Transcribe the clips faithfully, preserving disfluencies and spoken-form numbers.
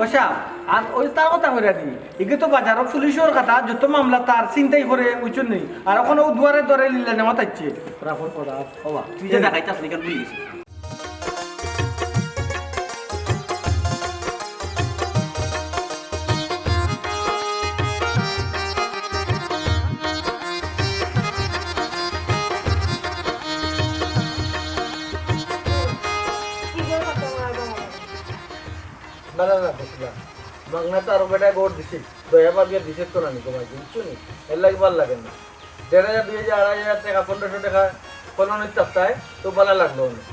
ও সাব, আর ওই তার কথা কইরা দি, ইগে তো বাজারো পুলিশর কাটা, যত মামলা তার ছিনতাই করে, বুঝছইন নি? আর অখন ও দুয়ারে দুয়ারে লীলা নেওয়া থাকছে। রাখো, রাখো, বাবা। তুই যে দেখাইতাস নি, কেন ভুলি গেছিস? না, না, না, বুঝলাম। মাগনা তো আরো বেটা গড় দিছি। দয়া ভাবিয়া দিছে তো নানি কমাই, বুঝছো নি? এর লাগি ভালা লাগে না। দেড় হাজার, দুই হাজার, আড়াই হাজার টেকা, পনেরোশো টেকা কলনিত তাপ্তায় তো ভালা লাগলো অনেক।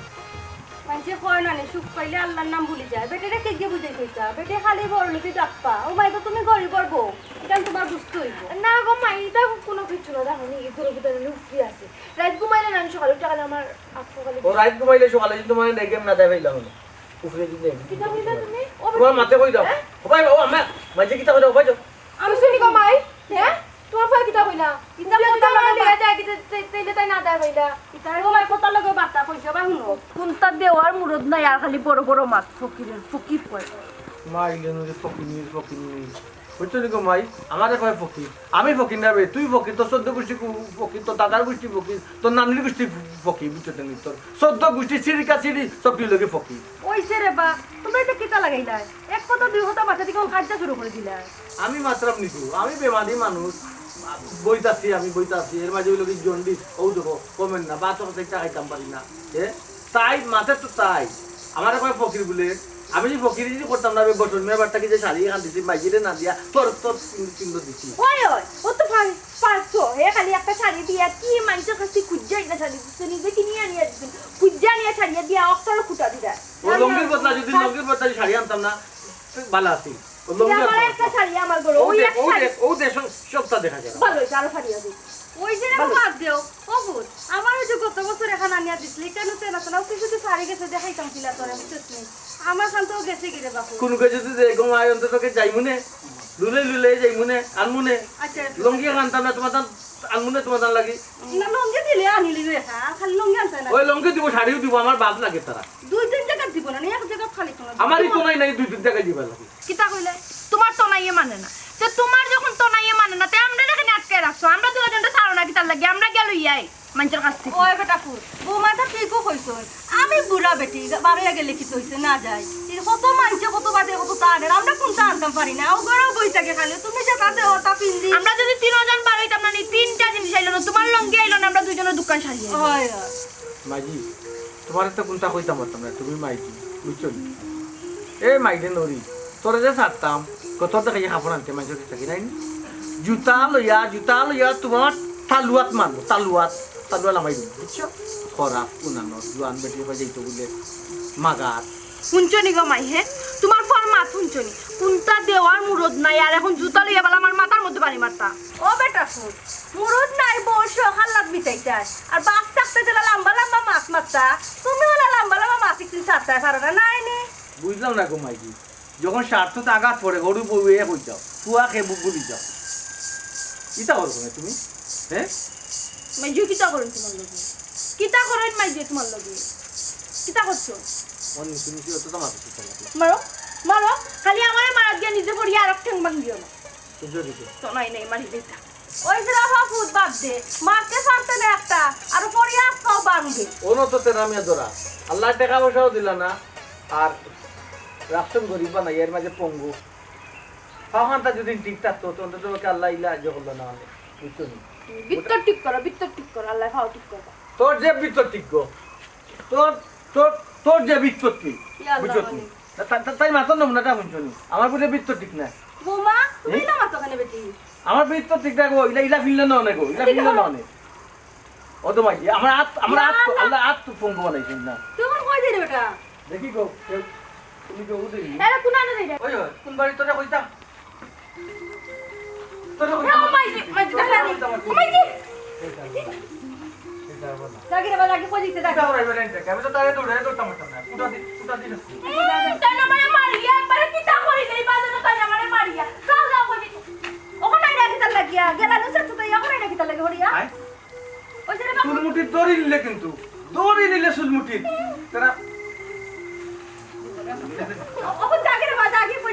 মানষে কয় না নি, সুখ পাইলে আল্লার নাম ভুলি যায়। বেটিরে কে গিয়া বুঝাই কইতা? বেটি খালি বড়লোকি ডাকপা। ও মাই গো, তুমি গরিবর বউ। ইখান তুমার বুঝতে অইবো। না গো মাই, ইতা কুনু কিচ্ছু না, দেখো নি, এই গরু ভিতরে উফরি আছে। রাইত ঘুমাইলে না, আমি সকালে উঠা গেলে আমার আফু খালি ও রাইত ঘুমাইলে সকালে যদি তোমার লেগে না দেয় পাইলাম না। উফরে যদি কিতা কইলা তুমি? ও তোমার মাতে কই দাও। হ্যাঁ? ও ভাই, ও আমা, মাঝে কিতা কই দাও, ভাই যাও। আমি শুনি গো মাই, হ্যাঁ? তোমার ভাই কিতা কইলা? কিতা উফরে কইলা যদি আমার মাই? লইয়া যায়, কিতা তে-, তে-, তেলে তাই না দেয় কইলা। কিতা রে, ও মাই কথার লগে বার্তা কইছো বা হুনো। কুন্তা দেওয়ার মুরদ নাই, আর খালি বড় বড় মাত, ফকিরের ফকির কয়। মাই লেনু রে ফকির, ফকির। বুঝছো নি গো মাই? আমারে কয় ফকির। আমি ফকির না বে, তুই ফকির, তোর চৌদ্দ গুষ্টি কু-, ফকির, তোর দাদার গুষ্টি ফকির, তোর নানির গুষ্টি ফকির, বুঝছো নি? তোর চৌদ্দ গুষ্টি সিঁড়ি কা সিঁড়ি সব তুই লগে ফকির। অইছে রে বা, তুমরা ইতা কিতা লাগাইলায়? এক কথা দুই কথা মাতে দি কাইজ্জা শুরু করি দিলায়। আমি মাতরাম নি কু, আমি বেমারি মানুষ, বইতাছি, আমি বইতাছি, এর মাঝে অইলো কি জন্ডিস, অউ দেখো, কমের না, ভাত অখন একটা খাইতাম পারি না, এ? তাই মাতে তো তাই। আমারে কয় ফকির বুলে। আমি যে ফকিরি যদি করতাম না, আমি বটন মেয়ে বাট্টা কি যে শাড়ি এখান দিছি, মাইজিরে না দিয়া, তোর, তোর চিহ্ন, চিহ্ন দিছি। ওই, ওই, ও তো পার-, পারছো। হে খালি একটা শাড়ি দিয়া কি মানষর কাছে খুঁজিয়া আনিয়া শাড়ি দিছে, নিজে কিনিয়া আনিয়া দিছে। খুঁজিয়া আনিয়া শাড়ি দিয়া অক্টারও খুঁটা দিরা। ও লুঙ্গির বদলা যদি, লুঙ্গির বদলা যদি শাড়ি আনতাম না, তো ভালা আছিল। ও লুঙ্গি আমার আনতাম একটা না। শাড়ি আমার ঘরে, ও ওই দেখ, এক ও শাড়ি। দেখ, ও দেখ, সব, সবটা দেখা যায়। ভালা অইছে, আরো শাড়ি আছে। ওই যে ভালা। বাদ দেও, ও পুত, আমার ওই যে গত বছর এখান আনিয়া দিছলি, কেন তো না, না, ওকে শুধু শাড়ি গেছে দেখাইতাম কিলা তোরে, বুঝছস নি? আমার খান তো গেছে গিরে বাপু। কোন কে যদি যে এরকম আয় অন্তত তোকে যাইমুনে, লুলে লুলে যাইমুনে, আনমুনে। আচ্ছা। লুঙ্গি আনতাম না তোমার তান, আনমুনে তোমার তান লাগি। না, লুঙ্গি দিলে আনিলি রে, হ্যাঁ, আর খালি লুঙ্গি আনতে না। ওই লুঙ্গি দিব, শাড়িও দিব, আমার বাদ লাগে তারা। দুই তিন জায়গা দিব না, এক জায়গা খালি তোমার আমারই দিব। তো নাই, নাই, দুই তিন জায়গায় দিবার লাগে। কিতা কইলে? তোমার তো নাইয়ে মানে না। তে তোমার যখন তো নাইয়ে মানে না, তে আমরারে কেনে আটকাই রাখছো? আমরা দুইজনরে ছাড়ো না কিতার লাগি? আমরা গিয়া লইয়া আই মানষর কাছ থাকি। ওই বেটা পুত, বৌমা তো ঠিকও কইছইন। আমি বুড়া বেটি, বারইয়া গেলে কিতা অইছে, না যাই। এই কত মানষে কত বাদে কত তা আনের, আমরা কুন্তা আনতাম পারি না। ও ঘরেও বই থাকে খালি, তুমি যেটা দেও তা পিন্দি। আমরা যদি তিনজন বারইতাম না নি, তিনটা জিনিস আইলো না, তোমার লুঙ্গি আইলো না, আমরা দুইজনর দুকান সারিয়া আইলো। হয়, হয়। মাইজি, তোমারে তো কুন্তা কইতাম পারতাম না, তুমি মাইজি, বুঝছো নি? এ মাইরে নরি, তোরে যে ছাড়তাম, কত দেখাইয়া কাপড় আনতে মাইজর কাছে থাকি নাই নি? জুতা লইয়া, জুতা লইয়া তোমার তালুয়াত মারবো, তালুয়াত, তালুয়া লামাই দিবো, বুঝছো? খরা, উনানো, জুয়ান বেটি হয়ে যাইতো বলে, মাগার। হুনছো নি গো মাই, হে? তোমার ফর মাত হুনছো নি? কুন্তা দেওয়ার মুরদ নাই, আর এখন জুতা লইয়া বালা আমার মাথার মধ্যে বাড়ি মারতা। ও বেটা ফুট, মুরদ নাই, বউ শখ আহ্লাদ মিটাইতায়। আর বাপ থাকতে যেলা লম্বা লম্বা মাত মারতা, তুমি ওলা লম্বা লম্বা মাত একদিন ছাড়তায় পারো না, নাই নি? বুঝলাম না গো মাইজি, যখন স্বার্থত আঘাত পড়ে, গরু বউ এ কই যাও, ফুয়া খে বু-, বুলি যাও। ইতা করো না তুমি, হ্যাঁ? মাইজি কিতা করেন তোমার লগে? কিতা করেন মাইজি তোমার লগে? কিতা করছো? অন মিছি মিছি অত তো মাথা ঠিক লাগে। মারো, মারো, খালি আমারে মারাত গিয়া নিজে পড়িয়া আর এক ঠ্যাং ভাঙিও না। বুঝছো দিকে? তো নাই, নাই, মারি দিতা। ওই যে রাফা ফুট বাদ দে, মারতে পারতে না একটা, আর পড়িয়া আজকাও ভাঙবে। অনো তো তেরা মিয়া ধরা। আল্লায় টেকা পয়সাও দিলা না, আর রাখছইন গরিব বানাই, এর মাঝে পঙ্গু। ফাওখানটা যদি ঠিক থাকতো, তো অন্তত ওকে আল্লায় ইলা ইয়ে করলো না অনে, বুঝছো নি? ভিতর ঠিক করো, ভিতর ঠিক করো, আল্লায় ফাও ঠিক করো। তোর যে ভিতর ঠিক গো, তোর, তোর, তোর যে ভিতর ঠিক, ইয়া আল্লাহ বুঝছো নি? মালিক। তা, তা, তা, তাই মাতর নমুনাটা হুনছো নি? আমার বুলে ভিতর ঠিক না। বৌমা, তুমি হুম? ইলা মাতো কেনে বেটি? আমার ভিতর ঠিক না গো, ইলা, ইলা ফিরলে না অনে গো, ইলা দেখো। ফিরলে না অনে। ও তো মাইজি, আমার আত, আমার ইয়া আত, আল্লাহ। আল্লাহ আত তো পঙ্গু বানাইছইন না। তুই আমার কই দিলে বেটা? দেখি গো, কেউ, তুমি কেউ দেখি? এরা কোন আনো দিলে? ওই, ওই, কোন বাড়ি তোরে কইতাম? তোরে কইতাম। ও মাইজি, মাইজি, দেখো আমি। ও মাইজি। এই যাবো না। এই যাবো না। জাগি রে বা, জাগি, কই দিতে, জাগি। এটা ওরা এবার এনতে, আমি তো তারে দৌড়ে দৌড়তাম পারতাম না। ফুটা দি-, ফুটা দিলে। উম, তাই না মানে মারিয়া, একবারে কিতা করি দেই, বাজানো তাই না মানে মারিয়া। যাও, যাও, কই দিতে। ওখানে আইরা কিতার লাগিয়া, গেলা লুসে তো তাই, ওখানে আইরা কিতার লাগি হরিয়া? আয়। ওই যে রে বাবা। চুলমুঠি দড়ি নিলে কিন্তু, দড়ি নিলে চুলমুঠি। তারা ও, ও, জাগি রে বা, জাগি, কই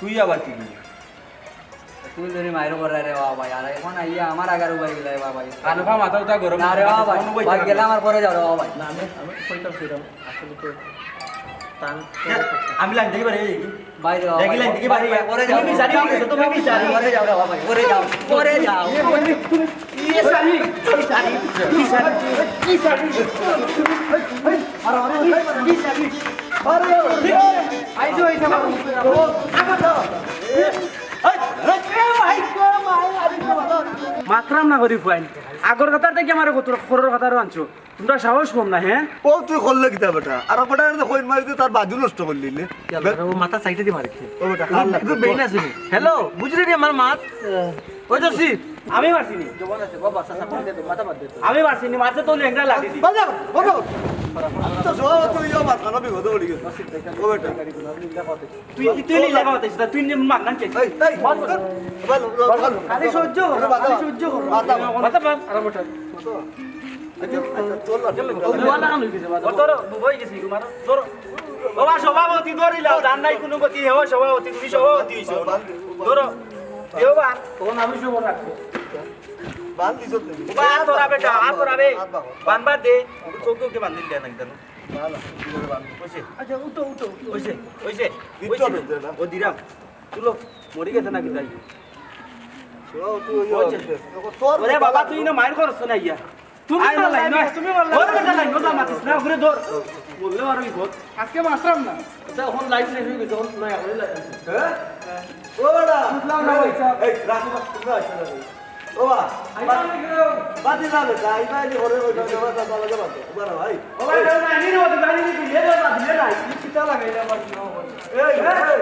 তুই আবার কি দিলি? তুই ধরি মাইর করে রে বাবা ভাই, আর এখন আইয়া আমার আগার উবাই গেলে বাবা ভাই। কানুফা মাথা উঠা গরম না রে বাবা ভাই, কোনো বই ভাই চালাবে গেলে না। আমার পরে যাও রে বাবা ভাই। না, আমি, আমি কইতাম সেটা, আসলে তো টান এ, আমি লাইন থেকে বাড়ি যাই। বাইরে বাবা দেখি ভাই, লাইন থেকে বাড়ি বাইরে পরে যাও। তুমি বিচারি হয়ে গেছো, তুমি বিচারি। পরে যাও রে বাবা ভাই, পরে যাও, পরে যাও। ইয়ে সারি, ইয়ে সারি, ইয়ে সারি, ইয়ে সারি। আরে, আরে, আরে, আরে, আইজো, আইজো, আবার। মাতরাম না করি ফুয়াইন। আগর কথার থাকি আমারে কত খরর কথা আরো আনছো। তোমরা সাহস কম না, হ্যাঁ? ও তুই করলে কিতা বেটা? আর বেটা এনে কইন মারি দিয়ে তার বাজু নষ্ট করলি নে। ও মাথা সাইডে দিয়ে মারে। ও বেটা, খাল লাগবে। ব্রেন আছে নি? হ্যালো, বুঝলি নি আমার মাত? ওই তো সি, আমি মারছি নি। জবান আছে, বাবা, চাচা, ফোন দে তো, মাথা বাদ দে তো। আমি মারছি নি, মারছে তো লেংড়া লাঠি দি। বাজা, বাজা। তো জবাব তো ইয়া মাথা না বিগত বলি গেছে। ও বেটা। তুই, তুই লিল্লা কথা, তুই নি মার না কে? এই, এই, বল, বল। বল, বল, বল। খালি সহ্য কর, বাধা, খালি সহ্য কর। বাধা, বাধা। বাধা, বাধা, আরাম কর। আচ্ছা, আচ্ছা, চল না। ও, বাধা। ও, ধরো, ডুবাই গেছি, মারো, ধরো। ও বা সভাপতি ধরিলাও, জান নাই কোনো গতি, হে সভাপতি, তুমি সভাপতি হইছো। ধরো, দেও বা। তখন আমি সব রাখবো। বান্ধি চলতে দিবি। ও বা, আর ধরা বেটা, আর ধরা বে। আর বাবা। বানবার দে। চোখে ওকে বান্ধিল দেয় না কেন? না, না, কি করে বান্ধি? ওইসে। আচ্ছা, উঠো, উঠো, উঠো। ওইসে, ওইসে, দিতে ওইসে। হবে তো না। ও দিরাম। তুলো, মরি গেছে নাকি তাই? শোনাও, তুই ওই ওই যে। তোর ওরে বাবা, তুই না মায়ের খরচ না ইয়া। তুমি আয় না মারলা, লাইন, তুমি মারলা। ওরে বেটা লাইন, ওটা মাতিস না, ঘুরে ধর। বললে আর ওই ভোট। আজকে মারতাম না। এটা এখন লাইন শেষ হয়ে গেছে, এখন নয়া করে লাইন। হ্যাঁ? ও বেটা। বুঝলাম না, ভাই সাহেব। এই, রাখো, রাখো, রাখো, রাখো। ও বা, আইবা আমি গেলাম। বাদ দিলাম এটা, আইবা এনে ঘরে ওই ঘরে যাবা, যাবা, যাবা, যাবা, যাবা, ভাই। ও ভাই, যাও না, আমি রে, ওটা জানি না, তুই এ যাবা, দিলে নাই। তুই কিতা লাগাইলে আমার কি হবে? এই, এই।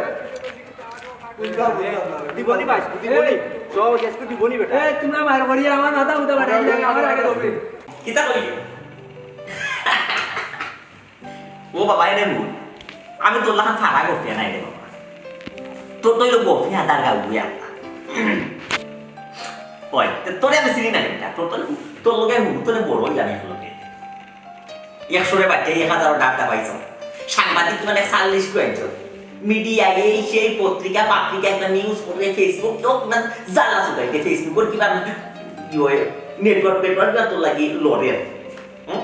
বুঝলাম, বুঝলাম না। দিবনি ভাই, দিবনি। এই। সব গ্যাস তো দিবনি বেটা। এই, তোমরা মার করি আমার মাথা উঠে পাঠাই দিলে, আমার আগে ধরবে। কিতা কইলি? ও বাবা, এরে মুখ। আমি তোর লাখান ফাড়া গফিয়া নাই রে বাবা। তোর তো হইলো গফিয়া দার গাউ গুয়া। ওই, তে তোরে আমি চিনি না রে বেটা। তোর তো, তোর লগে আমি তোরে বড় হইলাম এক লগে। একশোরে বাদ দিয়ে এক হাজারও ডাক দাবাইছ। সাংবাদিক মানে চাল্লিশ কয়েকজন। মিডিয়া, এই সেই পত্রিকা, পত্রিকা একটা নিউজ করে Facebook, কেউ কিমান জ্বালা চুকাইতে Facebook ওর কিমান ইয়ে, নেটওয়ার্ক, নেটওয়ার্ক না তোর লাগি লড়ে। হুম?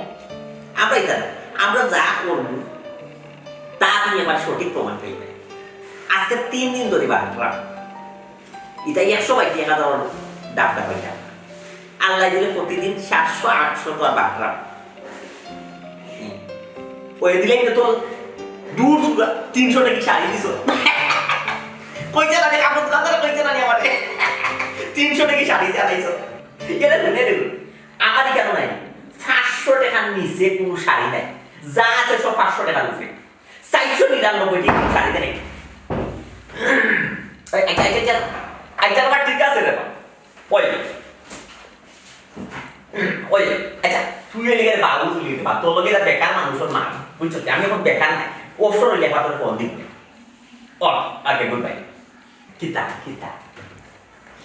আমরা এটা না। আমরা যা করব, তা তুমি এবার সঠিক প্রমাণ পাইবে। আজকে তিন দিন ধরে বাটলাম। এটা একশো বাইশ এক হাজার ডাক দেওয়া হইতাম। আল্লাহ দিলে প্রতিদিন সাতশো আটশো তো আর বাটলাম। ওই দিলে কিন্তু তোর দূর সুদা তিনশো টাকা শাড়ি দিছ। কইছে না রে, কাপড় দোকানদার কইছে না রে আমারে। তিনশো টাকা শাড়ি জ্বালাইছ। এটা শুনে দেখুন। আমার কেন নাই? পাঁচশো টাকার নিচে কোনো শাড়ি নাই, যা আছে সব পাঁচশো টাকার উপরে। চারশো নিরানব্বই টাকা শাড়ি দেয়। এই, আচ্ছা, আচ্ছা, আচ্ছা, আচ্ছা, আবার ঠিক আছে রে বাবা। ওই, ওই, আচ্ছা, তুই এদিকে বাবু তুলি দে, বা তোর লগে এরা বেকার মানুষের মা, বুঝছো? আমি এখন বেকার নাই, অবসর হইলে একবার তোর ফোন দিব। ও, ওকে, গুড বাই। কিতা, কিতা?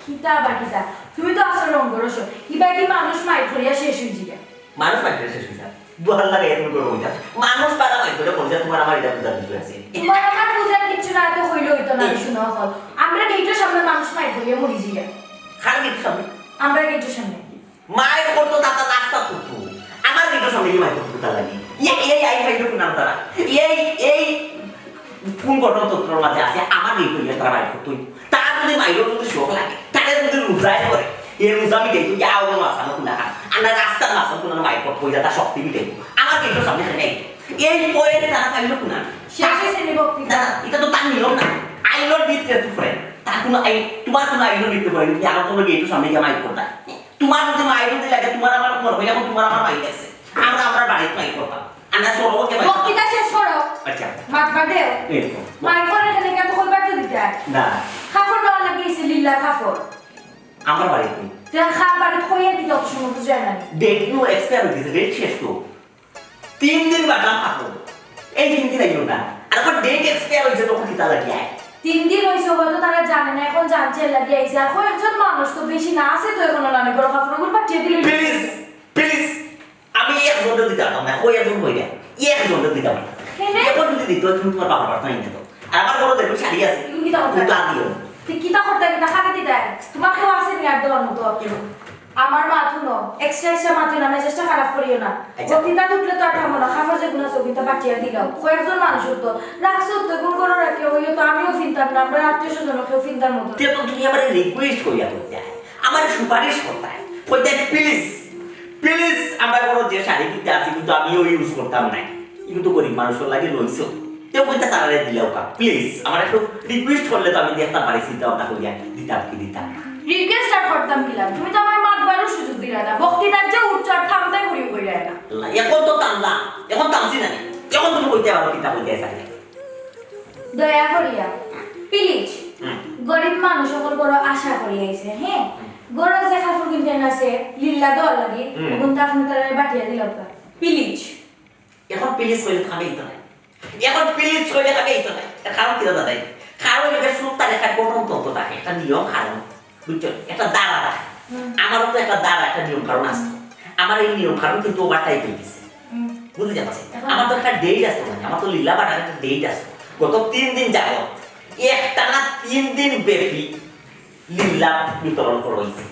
কিতা বা কিতা? তুমি তো আসল রঙ করছো। ইবা কি মানুষ মাইর করিয়া শেষ হয়ে যাবে? মানুষ মাইর করিয়া শেষ হয়ে যাবে? দুহার লাগে এত করে হয়ে যাবে। মানুষ পারা মাইর করে বলছে, তোমার আমার এটা বুঝার বিষয় আছে। তোমার আমার বুঝার কিচ্ছু না, তো হইলে হইতো না, এই শুনো এখন। আমরা গেটের সামনে মানুষ মাইর করিয়া মরি যাই। কার গেটের সামনে? আমরা গেটের সামনে। মাইর করতো তাতা রাস্তা করতো। আমার গেটের সামনে কি মাইর করতো তার লাগি? এই, এই আই খাইলো কোন তারা? এই, এই কোন গঠনতন্ত্রর মাঝে আছে? আমার গেট হইয়া তারা মাইর করতো। তার যদি মাইরর যদি শখ লাগে, তাহলে যদি রোজায় করে, এই রোজা মিটাইতো, ইয়া ওর মাঝখানে কোন দেখা। আমরা রাস্তার মাঝখানে কোন মাইর করতো, ইয়া তার শক্তি মিটাইতো। আমার গেটের সামনে কেন? এই পয়েন্ট তারা খাইলো কোন? শেষ হয়েছে নি বক্তৃতা? না, না, এটা তো তার নিয়ম না। আইনর ভিতরে তো পড়ে। তার কোনো আইন, তোমার কোনো আইনর ভিতরে পড়ে, তুমি আমার কোনো গেটের সামনে গিয়ে মাইর করতা। তোমার যদি মাইর যদি লাগে, তোমার আমার মনে হয় এখন তোমার আমার মাইর আছে। আমরা, আমরা বাড়িতে মাইর করতাম। আমরা সরবকে মাইর করতাম। বক্তৃতা শেষ করো। আচ্ছা। মাত বাদ দেও। এই তো। মাইর করে এখানে কেন কইবার তো দিতে? না। কাপড় নেওয়া লাগিয়েছে, লিল্লা কাপড়। আমার বাড়িতে। তে খা বাড়ি কইয়া দিতে অত সময় বুঝে না। ডেট নু এক্সপায়ার হয়ে গেছে, ডেট শেষ তো। তিন দিন বাদে খাবো। এই তিন দিন আইও না। আর এখন ডেট এক্সপায়ার হয়েছে, তখন কিতা লাগিয়া? তিন দিন হইছে, হয়তো তারা জানে না, এখন জানছে, এর লাগি আইছে। আর কয়েকজন মানুষ তো বেশি না আছে তো, এখন নানি বড় কাপড়গুলো পাঠিয়ে দিলে। প্লিজ, প্লিজ, আমি একজনকে দিতে পারতাম না, কই একজন কই না, একজনকে দিতাম না। কেনে? এখন যদি দিতে হয়, তুমি তোমার বাবার বাড়ি নিয়ে তো। আর আমার ঘরো দেখো শাড়ি আছে। তুমি কিতা করতায়? তুমি তো আনিও। তুই কিতা করতায়, কিতা খাবি দিতায়? তোমার কেউ আছে নি আর দেওয়ার মতো? আমার মাত হুনো, extra extra মাতিও না, মেজাজটা খারাপ করিও না। আচ্ছা। বক্তৃতা উঠলে তো আর থামো না, খাবার যেগুলো আছে, ওগুলো বাটিয়া দিলাও। কয়েকজন মানুষ তো রাখছো তো, কোন করে রাখলে ওই তো আমিও ফিনতাম না, আমরা আত্মীয় স্বজন কেউ ফিনতাম মতো। তে তো তুমি আমারে request করিয়া করতায়, আমারে সুপারিশ করতায়, কইতায়, "Please, please, আমরা ঘরো যে শাড়ি কিতা আছে, কিন্তু আমি ওই use করতাম না, কিন্তু গরিব মানুষের লাগি লইছো।" তেও কইতা তারারে দিলাও কা, please, আমার একটু request করলে তো আমি দেখতাম পারি, চিন্তা ভাবনা করিয়া দিতাম কি দিতাম না। Request আর করতাম কিলা? তুমি তো আমার মাতবারও সুযোগ দিলা না। বক্তৃতার যে উচ্চার থামতে ঘুরি কইরা না। আল্লাহ, এখন তো থামলাম, এখন থামছি না নি? এখন তুমি কইতে পারো কিতা কইতে চাইলে? দয়া করিয়া, please, হুম। গরিব মানুষ সকল বড় আশা করি আইছে, হ্যাঁ? হুম। গরো যে কাপড় কিনতে আছে, লিল্লা দেওয়ার লাগি, হুম। ওগুন তো আপনি তারা বাটিয়া দিলাও কা। Please। এখন please কইলে তো আমি ইতো নাই। এখন please কইলে আমি ইতো নাই। এর কারণ কিতা জানো? কারণ এটা সুরতার একটা গঠনতন্ত্র থাকে, একটা নিয়ম কানুন। বুঝছো? একটা ধারা থাকে। হুম। আমারও তো একটা ধারা, একটা নিয়ম কানুন আছে। হুম। আমার এই নিয়ম কানুন কিন্তু overtime হয়ে গেছে। হুম। বুঝে যাচ্ছে? এখন আমার তো একটা date আছে, মানে, আমার তো লীলা বাটার একটা date আছে। গত তিন দিন যাবত, একটানা তিন দিন ব্যাপী লিল্লা বিতরণ করা হয়েছে।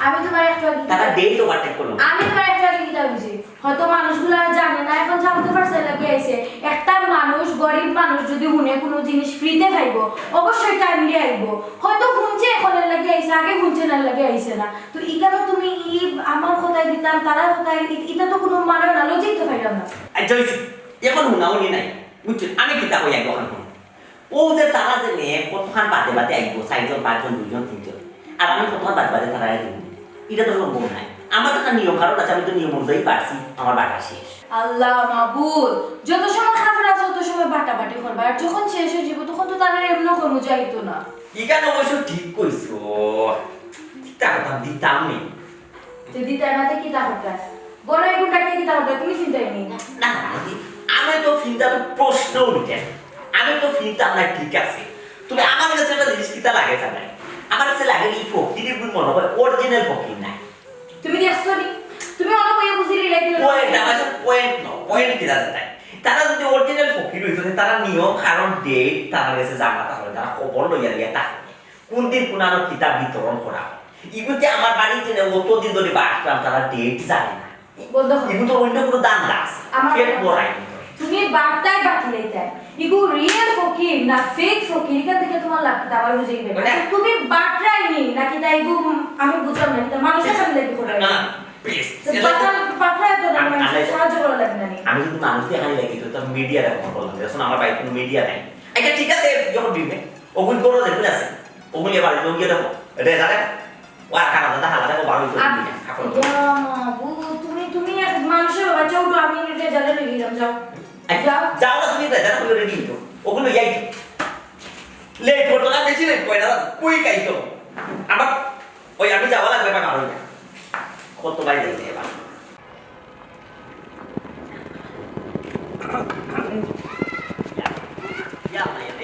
আমি তোমার একটু আগে তারা date overtake করলো। আমি তোমার একটু আগে কিতা বুঝি? হয়তো মানুষগুলো আর জানে না, এখন জানতে পারছে, লাগি আইছে। একটা মানুষ, গরিব মানুষ যদি হুনে কোনো জিনিস free তে খাইবো, অবশ্যই timely আইবো। হয়তো হুনছে এখন এর লাগি আইছে, আগে হুনছে না, এর লাগি আইছে না। তো এখানে তুমি ই আমার কথায় দিতাম, তারার কথায়, ই-, এটা তো কোনো মানে না, logic তো পাইলাম না। আচ্ছা, হইছে। এখন হুনাহুনি নাই, বুঝছো? আমি কিতা কই আগে ওখানে হুনো। ও যে তারা যে মেয়ে কতক্ষণ বাদে বাদে আইবো, চারজন, পাঁচজন, দুইজন, তিনজন, আর আমি কতক্ষণ বাদে বাদে তারা আইবো, এটা তো সম্ভব নাই। আমার তো একটা নিয়ম কানুন আছে, আমি তো নিয়ম অনুযায়ী বাড়ছি, আমার বাটা শেষ। আল্লাহ মাবুদ, যত সময় খাবার আছে, তত সময় বাটাবাটি করবা, আর যখন শেষ হয়ে যাবো, তখন তো তারা এমনও কমে যাইতো না। এখানে অবশ্য ঠিক কইছো, কিতা করতাম, দিতাম নি। তুই দিতে আমাদের কিতা করতাস? বড় এই গুন্ডাকে কিতা করতাস? তুমি চিন্তাই নেই। না, না, না, আমি তো চিন্তা তো প্রশ্ন উঠে। আমি তো চিন্তা না, ঠিক আছে। তুমি আমার কাছে একটা জিনিস কিতা লাগে জানো? আমার কাছে লাগে এই ফকির এগুলো মনে হয় original ফকির নাই। তুমি দেখছো নি? তুমি অনেক বইয়ে বুঝিলে লেগে পয়েন্ট, আমার কাছে পয়েন্ট না, পয়েন্ট কিতা জানো? তারা যদি original ফকির হইতো, তারা নিয়ম কানুন date তারা কাছে জানা, তাহলে তারা খবর লইয়া লইয়া থাকবে। কোন দিন কোন আনো কিতাব বিতরণ করা হয়। ইগুতে আমার বাড়িতে না অত দিন ধরে বাসলাম, তারা date জানে না। বন্ধ করো। ইগু তো অন্য কোনো ধান্দা আছে। আমার পেট ভরাই। তুমি বার্তায় বাকি লইতায়। ইগু real ফকির না fake ফকির, এখান থেকে তোমার লাগতে আবার বুঝে গেবে। মানে আচ্ছা, তুমি বাটরাই নি নাকি তাই ইগু আমি বুঝলাম না, কিন্তু মানুষের সামনে দেখি করে। না, না, please। তো বাটরা, বাটরা তো না, আমি, মানুষের আমি, সাহায্য করা লাগে না নি। আমি যদি মানুষ দিয়ে খালি লাগি তো, তো মিডিয়া ব্যবহার করলাম। এখন আমার বাড়িতে কোনো মিডিয়া নাই। আচ্ছা, ঠিক আছে, যখন দিবে। ওগুন করো, যেগুন আছে, ওগুন এবার ওগুন গিয়ে দেখো। রেজারে, ও আর কানা দাদা হালা দেখো, বারো হইতো আপ-, তুমি, এখন। ইয়া, বু, তুমি, তুমি এক মানুষের বাচ্চা উঠো, আমি রেজারে নিয়ে গেলাম, যাও। আই, যাও। যাও না, তুমি রেজারে, তুমি রেডি হইতো। ওগুন লইয়া আইতো। লেট করতো না, বেশি লেট করে না, কুইক আইতো। আমার, ওই আমি যাওয়া লাগবে, এবার বারো হইয়া। কত বাইরে যাইতে এবার?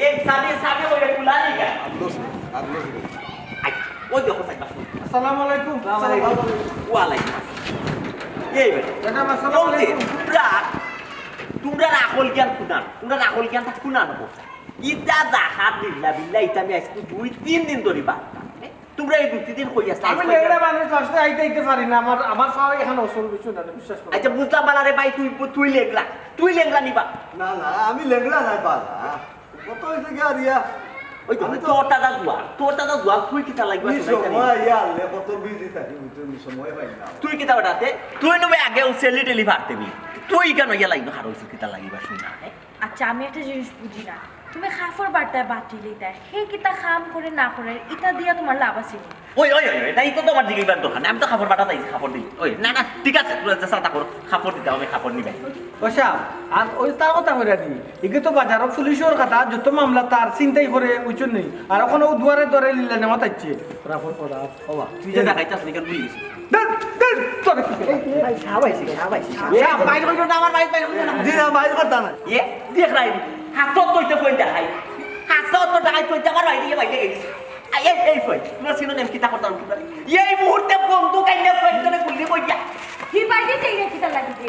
এই সামনে, সামনে ওই কুলালি গা। আই, ওই দেখো, সাইড পাশে। আসসালামু আলাইকুম। ওয়ালাইকুম। এই বেটা। ম্যাডাম, আসসালামু আলাইকুম। তোমরা, তোমরা রাখল জ্ঞান কুনান, তোমরা রাখল জ্ঞান কুনান হবো। ইটা জাহাজ বিল্লা বিল্লা, ইটা আমি আজকে দুই তিন দিন ধরি বাদ। তোমরা এই দুই তিন দিন কই আছো? আমি লেংড়া মানুষ, লাস্টে আইতে আইতে পারি না। আমার, আমার পাও এখানে অসল কিছু না, বিশ্বাস করো। আচ্ছা, বুঝলাম বালা রে ভাই, তুই, তুই লেংড়া, তুই লেংড়া নিবা। না, না, আমি লেংড়া নাই বালা। কত হইছে কি আর ইয়া? ওই তো, আমি তো তোর দাদা জুয়া, তোর দাদা জুয়া, তুই কিতা লাগবে? নি সময় ইয়া, লে কত বিজি থাকি, বুঝছো, নি সময় পাই না। তুই কিতা বেটাতে? তুই নবে আগে ও সেলি টেলি ফাটতে বি। তুই কেন ইয়া লাইন হারো হইছিস কিতা লাগিবা শুনা, হ্যাঁ? আচ্ছা, আমি একটা জিনিস বুঝি না, তুমি কাপড় বাট্টায় বাটি লইতায়, হে কিতা কাম করে না করে, ইটা দিয়া তোমার লাভ আছে নি? ওই, ওই, ওই, ওই, না, ইটা তো আমার জিগাইবার দরকার নাই, আমি তো কাপড় বাটাত আইছি, কাপড় দিই। ওই, না, না, ঠিক আছে, তুই যা, যা, তা কর, কাপড় দিতে, আমি কাপড় নিবাই। ও সাব, আর ওই তার কথা কইরা দি, ইগে তো বাজারো পুলিশর কথা, যত মামলা তার চিন্তাই করে, বুঝছো নি? আর এখন ও দুয়ারে দুয়ারে লিল্লা নেওয়া থাকছে। রাফর করা, ওবা। তুই যে দেখাইতাস নি, কেন বুঝিস? দূর, দূর, তোর কি? এই, এই ভাই, সাব আইছে, সাব আইছে, সাব। এ, বাইর কইরো না, আমার বাইর, বাইর কইরো না। জি না, বাইর করতা না। এ, দেখ রাই, হাতত তো ইতে কই দেখাই। হাতত তো দেখাই কই আমার বাইরে গিয়ে বাইরে গেছে। আই, এই, এই কই, তোমরা সিনো নেম কিতা করতাম তোমরা? এই মুহূর্তে বন্দুক আইনা কই তোরে গুলি কইয়া। হি বাইরে চাই না কিতা লাগি দে।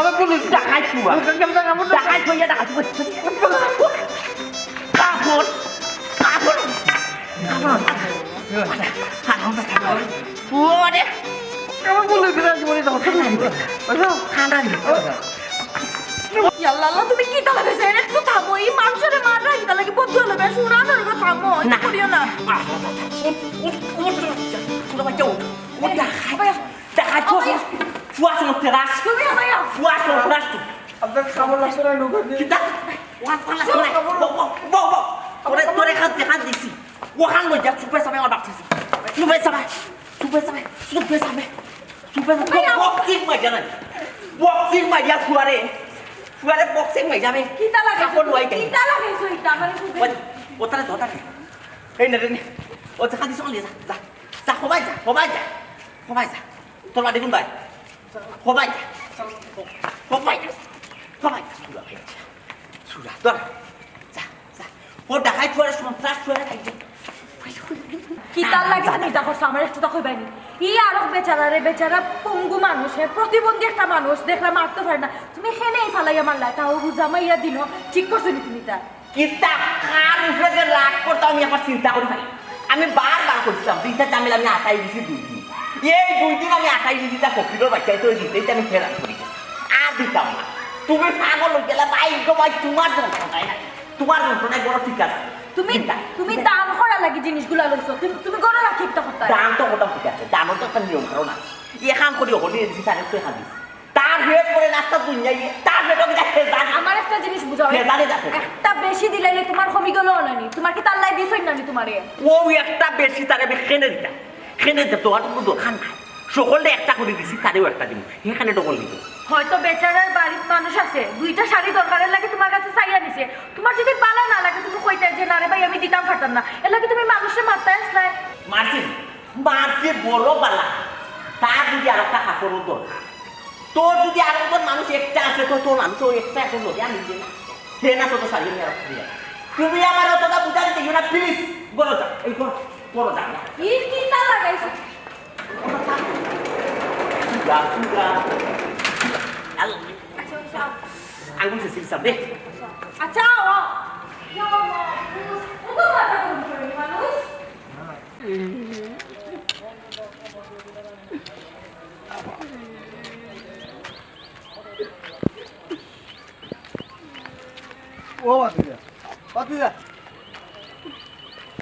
আমার পুলিশ। ডাকাইত তুই। ডাকাইত তুই, ডাকাইত তুই। কাপড়, কাপড়। ওরে। আমার পুলিশ বিরাজ করে দাও। ঠান্ডা হইল। ইয়াল্লা, আল্লাহ, তুমি কিতা লাগাইছো? এর একটু থামো। এই মানুষরে মাররা কিতা লাগি? বদুয়া লইবে, শুনা না, ওরে থামো। না। করিও না। উঠ, উঠ, উঠ, উঠ। ছোট বাচ্চা, উঠ। উঠ, ডাকাইত। ডাকাইত, ফুয়া, ফুয়া, ফুয়া, তেরাস। তুমি আমায় ফুয়া, তেরাস তো। আপনার খবর লাগছে না, নৌকা দিয়ে। কিতা? ওখান পালা, ওখান। বউ, বউ, বউ, বউ। তোরে, তোরে খান, খান দিছি। ওখান লই যা, সুপে সাবে আমার বাপ দিছি। সুপে সাবে, সুপে সাবে, সুপে সাবে। সুপে সাবে। ভাইয়া। বক্সিং মাইরা না। বক্সিং মাইরা ফুয়ারে। ফুয়ারে বক্সিং মাইরা আমি। কিতা লাগে? কাপড় লই যাই। কিতা লাগে সইতা? আমার খুব ওই, ওতারে, ওতারে। এই নে রে, নে। ও যা, খান দিছি, যা, যা। যা, হবাই যা, হবাই যা। হবাই যা। তোর বাড়ি কোন ভাই? হবাই যা। হবাই যা। হবাই যা। সুরা, সুরা, ধর। যা, যা। ও ডাকাইত ফুয়ারে সন্ত্রাস ফুয়ারে খাইছে। কিতার লাগি তুমি ইতা করছো? আমার একটু তা কইবায় নি। ই আরক বেচারা রে, বেচারা পঙ্গু মানুষ, হে প্রতিবন্ধী একটা মানুষ, দেখলা মারতে পারে না। তুমি কেনে ই ফালাইয়া মারলা, তাও বুঝা মাইয়া দিন, ঠিক করছো নি তুমি তা? কিতা কার উপরে যে রাগ করতাম আমি একবার চিন্তা করি পারি। আমি বারবার কইছিলাম যে ইতা ঝামেলা আমি আটাই দিছি দুই দিন। এই দুই দিন আমি আটাই দিছি, তা ফকিরর বাচ্চায় তো দিতেই তো আমি ফেরান করি গেছি। আর দিতাম না। তুমি পাগল হয়ে গেলে ভাই গো ভাই, তোমার যন্ত্রণায় না, তোমার যন্ত্রণায় বড় ঠিক আছে। তুমি, চিন্তা। তুমি দান করার লাগি জিনিসগুলা লইছো, তুমি, তুমি ঘরে রাখি একটা কথা। দান তো কথা ঠিক আছে, দানর তো একটা নিয়ম কানুন আছে। এখান করি হলি দিছি, তারে তো এখান দিছি। তার পেট পরে নাস্তা দুনিয়ায়, তার পেটও কিনা খেয়ে জানে। আমার একটা জিনিস বুঝাও, খেয়ে জানে যাতে। একটা বেশি দিলাইলে তোমার কমি গেল না নি? তোমার কিতা আল্লায় দিছইন না নি তোমারে? ও একটা বেশি তারে আমি কেনে দিতাম, কেনে দিতাম, তোমার তো কোনো দরকার নাই। সকলরে একটা করি দিছি, তারেও একটা দিমু, এখানে ডবল দিমু। হয়তো বেচারার বাড়িত মানুষ আছে, দুইটা শাড়ি দরকারের লাগি তোমার কাছে চাইয়া নিছে। তোমার যদি ভালা না লাগে, তুমি কইতায় যে, "না রে ভাই, আমি দিতাম পারতাম না।" এর লাগি তুমি মানুষরে মারতায় আছলায়। মারছি, মারছি বড় বালা। তার যদি আর একটা কাপড়ও দরকার, তোর যদি আর একজন মানুষ একটা আছে, তো তোর মানুষ ওই একটা এখন লগে আমি দিই না। হে না, তো তো শাড়ি আমি আর একটা দিয়া। তুমি আমার অতটা বুঝা দিতে না, প্লিজ। বলো যা, এই করো, করো যা। ই কিতা লাগাইছো? সুগা, সুগা। আল-, আচ্ছা, আচ্ছা। আঙ্গুল শেষ হিসাব রে। আচ্ছা, ও। ইয়া, ও, ও তো মাথা গরম করে নি মানুষ। ও ভাতিজা, ভাতিজা।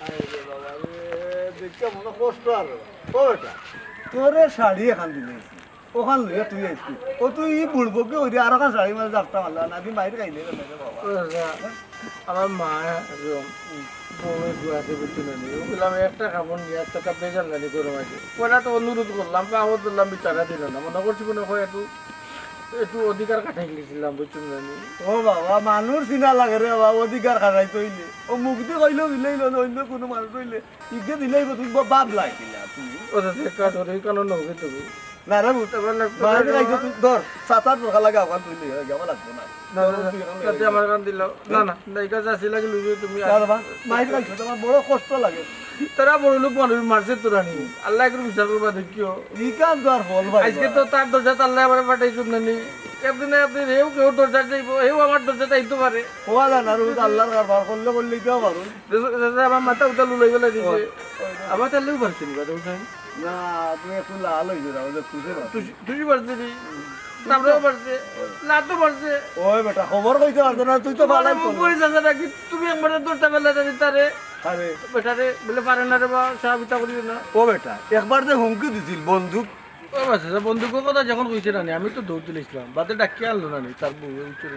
আরে রে বাবা রে, দেখতে মনে কষ্ট আর। ও বেটা, তোরে শাড়ি এখান দিলে, ওখান লইয়া তুই আইছিস। ও তুই ই বুড়বকে ওই আর ওখান শাড়ি মাঝে জাপটা মারলা না, আমি মাইর খাইলে রে বাবা। ও যা। আমার মা একদম বউয়ের দোয়া আছে, বুঝছো না নি? ও বললাম, একটা কাপড় নিয়ে আসতে, একটা বেজান জানি গরম আছে। পয়লা তো অনুরোধ করলাম, পাও ধরলাম, বিচারা দিল না। মনে করছি মনে হয় একটু, একটু অধিকার খাটাই গেছিলাম, বুঝছো না নি? ও বাবা, মানুষ চিনা লাগে রে বাবা, অধিকার খাটাইতে হইলে। ও মুখ দিয়ে কইলেও মিলাইল না, অন্য কোনো মানুষ হইলে। ইগে দিলে হইব, তুমি বা-, বাপ লাই কিনা তুমি? ও তো সে কাজ করে, এই কারণে হবে তুমি। না রে, বুঝতে পারলে তো মায়ের ধরো। কাছে তুই ধর, সাত আট প্রকার লাগে, আমার তুই নিয়ে যাওয়া লাগবে না। না, না, ধরো, না, তুই এখানে তাতে নিয়ে আমার যা। কান দিলাও। না, না, না, এই কাজ আসি লাগে লইবে তুমি। না রে বা, মায়ের কাছে তো আমার বড় কষ্ট লাগে। তারা বড় লোক মানুষ, মারছে তো রানি। আল্লায় একটু বিচার করবা দেখিও। ইখান তো আর ফল পাইবা। আইজকে তো তার দরজাত আল্লায় আমারে পাঠাইছইন না নি। একদিন না একদিন হেউ কেউ দরজাত যাইবো, হেউ আমার দরজাত আইতো পারে। কওয়া যায় না, রোজ আল্লার কারবার, করলে করলে ইতাও পারো। দেখো, দেখো, আমার মাথা উঠা লুলাই বেলা দিছে। ওই, ওই, ওই। আবার তাইলেও পারছে নি, কথা বুঝছেন? না, তুমি একটু লাল অইছো না, ওই যে খুশি না। তুষি, তুষি পারছে নি। তারপরেও পারছে, লাতও পারছে। ওই বেটা, খবর কইতে পারতো না, তুই তো তোমার বালাই মুখ তো। পড়ে যাচ্ছে নাকি? তুমি একবারে দৌড়টা বেলা জানি তারে। আরে। বেটারে বলে পারে না রে বা, সাহাবিতা করিও না। ও বেটা, একবার যে হুমকি দিছিল বন্দুক। ও বাস, আচ্ছা, বন্দুকর কথা যখন কইছে না নি, আমি তো দৌড় দিলাইছিলাম। বাদে ডাকিয়া আনলো না নি, তার বউ, ওই চুরি।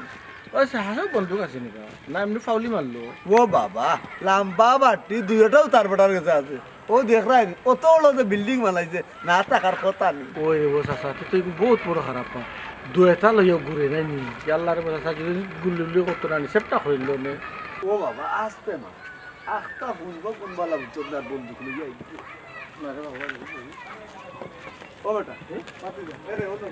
ও আচ্ছা, হাসা বন্দুক আছে নি বা? না, এমনি ফাউলি মারলো। ও বাবা, লাম্বা বাট্টি, দুইটাও তার বেটার গেছে আছে। ও দেখরায় নি, অত বড় যে বিল্ডিং বানাইছে, না থাকার কথা নি। ওই রে, ও চাচা, তো, তো বহুত বড় খারাপ পা। দুইটা লইয়া ঘুরে নাই নি। ইয়াল্লা রে, ও চাচা, যদি গুল্লি গুল্লি করতো না নি, সেপটা হইল নে। ও বাবা, আস্তে মা। আখতা হুনবো কোন বালা বুঝছো না, বন্দুক লইয়া আইছে। না রে বাবা, রে বাবা। ও বেটা, এ? মাতি যা। এ রে, ও তো।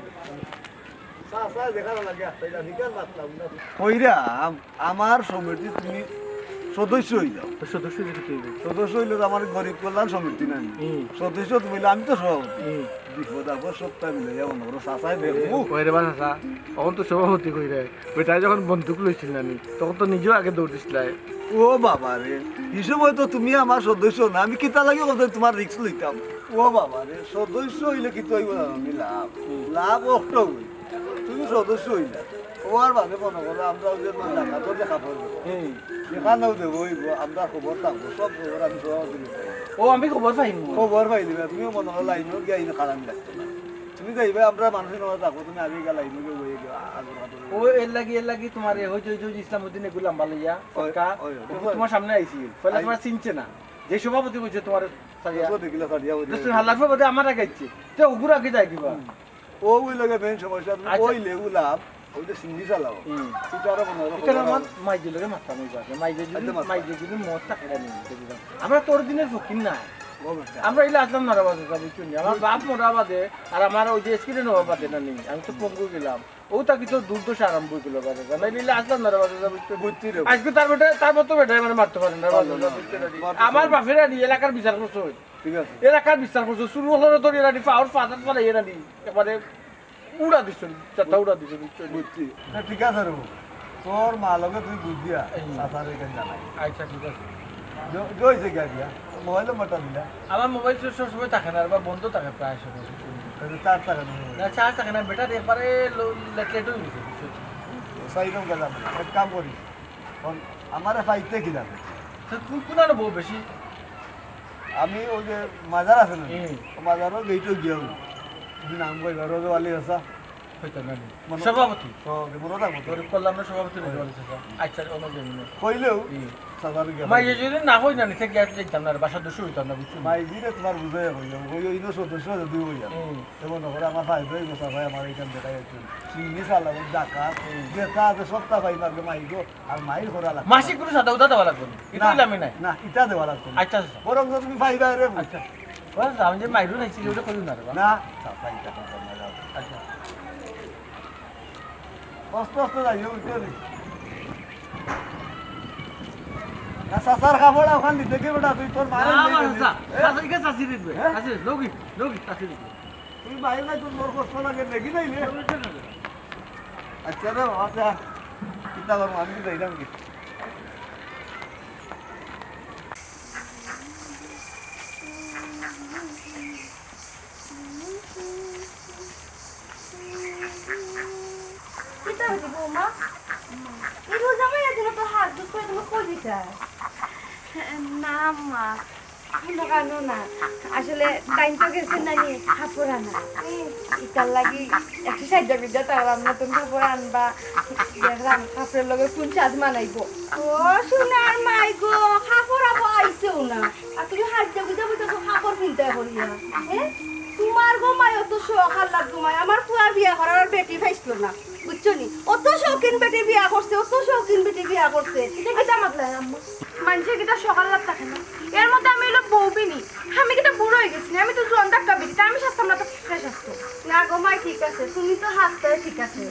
চা, চা, দেখা না লাগে, আস্তে যা, নিকাল মাতলাম না। কইরা, আম-, আমার সমিতি তুমি সদস্য হই যাও। তো সদস্য হইলে কি হইবে? সদস্য হইলে তো আমার গরিব কল্যাণ সমিতি নাই। হুম। সদস্য তুমি হইলে আমি তো সভাপতি। হুম। বিপদ আপদ সবটা মিলে যাবো না, ওরা চাচাই দেখবো। কই রে বা চাচা, তখন তো সভাপতি কই রে। বেটায় যখন বন্দুক লইছিল না নি, তখন তো নিজেও আগে দৌড় দিছিলায়। ও বাবা রে, এই সময় তো তুমি আমার সদস্য না, আমি কিতা লাগি বলতে তোমার রিস্ক লইতাম? ও বাবা রে, সদস্য হইলে কি তো হইব না, আমি লাভ, হুম। লাভ অষ্ট হইব। তুমি সদস্য হইলা, তোমার বাদে মনে করো আমরা ওই যে তোমার জায়গা তো দেখা পড়বে। হুম। এখানেও দেবো, হইব, আমরা খবর থাকবো, সব খবর আমি সভাপতি নিতে পারি। ও, আমি খবর পাইনি। খবর পাইলি না, তুমিও মনে করো লাইনও গিয়ে আইনে খারাপ লাগতো না। তুমি যাইবে, আমরা মানুষের নামে থাকবো, তুমি আগে গেলা, ইনুকে বইয়ে গেলা, আগর হাতে ও, এর লাগি, এর লাগি তোমার এ হইতে, হইতে, হইতে ইসলাম উদ্দিন এগুলো লম্বা লইয়া, ওই, ফটকা, ওই, ওই, ও ওই। তোমার সামনে আইছিল। পয়লা আই- তোমার চিনছে না। যে সভাপতি কইছে তোমার সারিয়া। ও দেখিলা সারিয়া ওই দোস্ত, যে হাল্লার পর বাদে আমার আগে আইছে। তে ওগুর আগে যাই কিবা? হুম। ও ওই লগে মেইন সমস্যা, তুমি আচ্ছা। ওই লেবু লাভ, ওই যে সিঙ্গি চালাও। হুম। এটা আরো মনে হয় এটা আমার মাইজে লগে মাথা নেই বাজে। মাইজে যদি, আচ্ছা, মাথা। মাইজে যদি মদ থাকে, এটা নিয়ে নিতে দিলাম। আমরা তোর দিনের ফকির না। ও বেটা। আমরা ইলা আসলাম না রে বাজে, বুঝছো নি? আমার বাপ মরা বাদে, আর আমার ওই যে এক্সিডেন্ট হওয়া বাদে না নেই, আমি তো পঙ্গু গেলাম। ও তা কিন্তু দুর্দশা আরম্ভ হইছিল বাজে, নাইলে ইলা আসলাম না রে বাজে, বুঝছো নি? বুঝছি রে। আজকে তার বেটা, তার মতো বেটা মানে মারতে পারে না, পারলো বাজে, না। বুঝছো না নি? মারতে আমার পারলো না। বাপের আর এই এলাকার বিচার করছে। ঠিক আছে। এলাকার বিচার করছে, শুরু হলো তো এরা পাওয়ার ফাদার ফালাই এরা নি, একবারে উড়া দিছে, চারটা উড়া দিছে, বুঝছো নি? বুঝছি। না, ঠিক আছে রে, তোর মা লগে তুই বুঝিয়া, এই। চাচারে এখানে জানাই। আচ্ছা, ঠিক আছে। জ-, জয় সে গিয়া দিয়া, মোবাইল নম্বরটা দিলা। আমার মোবাইল তো সবসময় থাকে না, আর বা বন্ধ থাকে প্রায় সময়। তাহলে তার থাকে না। না, চার্জ থাকে না, ব্যাটারি একবারে লো-, লেট লেট হয়ে গেছে, বুঝছো? সাইডম গেলাম, এক কাম করি, এখন আমারে পাইতে কি লাগে? তো কোন, কোন আনো বউ বেশি? আমি ওই যে মাজার আছে না? হুম। ও মাজারও গেইটও গিয়া হই। তুমি নাম কইবা, রোজা আলী হাসা। হইতো না নি। মনে সভাপতি। সভাপতি, মনে থাকবো তো। গরিব কল্যাণের সভাপতি রোজা আলী হাসা। আচ্ছা, অন্য যে মনে। কইলেও, হুম। সাজানো গেল। মাইজে যদি না কই না, নিতে গিয়া যাইতাম না, বাসা দুশো হইতাম না, বুঝছো? মাইজিরে তোমার বুঝাই কইলাম, ওই, ওই ইনো সদস্য যদি হইয়া। হুম। এমন করে আমার ফায়দা হইব, সাফাই আমার এখান দেখাই একটু। চিংড়ি সালাম, ডাকা, হুম। যেটা আছে সবটা পাই মারবে মাইগো। আর মাইর করা লাগতো না। মাসিক কোনো সাদা উদা দেওয়া লাগতো না। এটা না, হইলে আমি নাই। না, ইটা দেওয়া লাগতো না। আচ্ছা, আচ্ছা। বরং তো তুমি পাইবা রে। আচ্ছা। বাস, আমি যে মাইরু নাইছি, ওটা করি না রে বা। না, চাচা, ইটা করতাম না, যাও। আচ্ছা। আস্তে আস্তে যাইও, উঠতে নেই। না, চাচার কাপড় ওখান দিতে কি বেটা, তুই তোর মায়ের না, নিয়ে না, গেলি। চাচা, এ? চাচা, ইকে চাচি দিবে। হ্যাঁ? চাচি, লগি, লগি, চাচি দিবে। তুই বাইরে যাই, তোর বড় কষ্ট লাগে, দেখি নাই রে। আচ্ছা রে বাবা, যা। কিতা করবো, আমি তো যাইলাম কি? কিতা হইছে বৌমা? এই রোজা মাইয়া দিলে তো হাত দুষ করে তুমি কই দিতা? না মা, কোনো কারণ না। আসলে তাইন তো গেছে নানি কাপড় আনা। ইতার লাগি একটু সাইডা বিদ্যা তার নতুন কাপড় আনবা। দেখলাম কাপড়ের লগে কোন সাজ মানাইবো। ও সোনার মাই গো, কাপড় আবো আইছেও না। আর তুমি হাত দিয়ে বুঝে বুঝে তো কাপড় কিনতে করিয়া। হ্যাঁ? তোমার গো মাই অত শখ আহ্লাদ গো মাই। আমার পুয়া বিয়া করার আর বেটি পাইছিল না। বুঝছো নি? অত শৌখিন বেটি বিয়া করছে, অত শৌখিন বেটি বিয়া করছে। এটা কিতা মাতলা আম্মা? মানুষের কিতা শখ আহ্লাদ থাকে না? এর মধ্যে আমি হইলো বউ বিনি। আমি কিতা বুড়ো হয়ে গেছি? আমি তো জোয়ান ধাক্কা বেটি, তা আমি শাস্তাম না তো কে শাস্ত? না গো মাই, ঠিক আছে, তুমি তো হাসতে ঠিক আছে।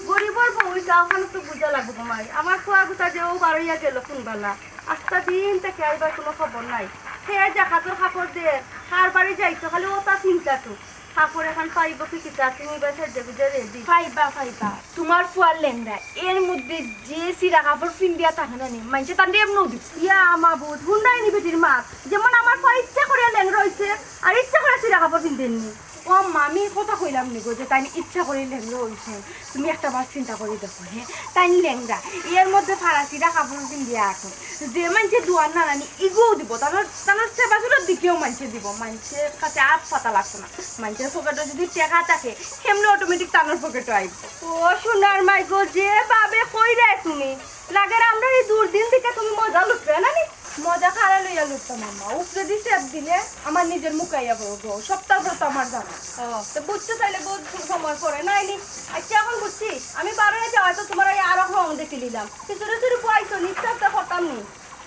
গরিবর বউ হইছে, ওখানে তো বুঝা লাগবো গো মাই। আমার খোয়া গুতা যে ও বারইয়া গেল কোন বেলা, আস্তা দিন থেকে আইবার কোনো খবর নাই। হে জাকাতর কাপড় দে, কার বাড়ি যাইতো, খালি অতা চিন্তা তো। কাপড় এখান পাইবো কি কিতা, তুমি বা সেজে গুজে রেডি। পাইবা, পাইবা। তুমার ফুয়ার লেংড়া, এর মধ্যে যে ছিড়া কাপড় ফিন্দিয়া থাকে না নি, মানষে তানরে এমনেউ দিবো। ইয়া মাবুদ, হুনরায়নি বেটির মাত, যেমন আমার ফুয়া ইচ্ছা করিয়া লেংড়া অইছে, আর ইচ্ছা করিয়া ছিড়া কাপড় ফিন্দের নি। ও আম্মা, আমি কথা কইলাম নি গো যে তাইন ইচ্ছা করি লেংড়া অইছে। তুমি একটা বার চিন্তা করি দেখো, হে, তাইন লেংড়া, এর মধ্যে ফাড়া ছিড়া কাপড় ফিন্দিয়া আছইন। যে মানষে দুয়ার নাড়ানি, ইগুও দিবো, তানর, তানর সেবা সুলভ দেখিয়াউ মানষে দিবো, মানষর কাছে আত পাতা লাগতো না। মানষর পকেটো যদি টেকা থাকে, হেমনে automatic তানর পকেটো আইবো। ও সোনার মাই গো, যে ভাবে কইরায় তুমি, লাগের আমরার ই দুর্দিন দেখিয়া তুমি মজা লুটরায় না নি? মজা কারে লইয়া লুটতাম আম্মা? উপরেদি সেপ দিলে আমার নিজের মুখ আইয়া পড়বো গো। সবটার কথা তো আমার জানা। ও। তো বুঝছো তাইলে বহুত সময় পরে, নাইলে? আচ্ছা, এখন বুঝছি। আমি বারোয় যাওয়ায় তো তুমার এই আরো রং দেখি নিলাম। খিচুড়ি চুরি বওয়াইছো, নিশ্চয় তো করতাম নি।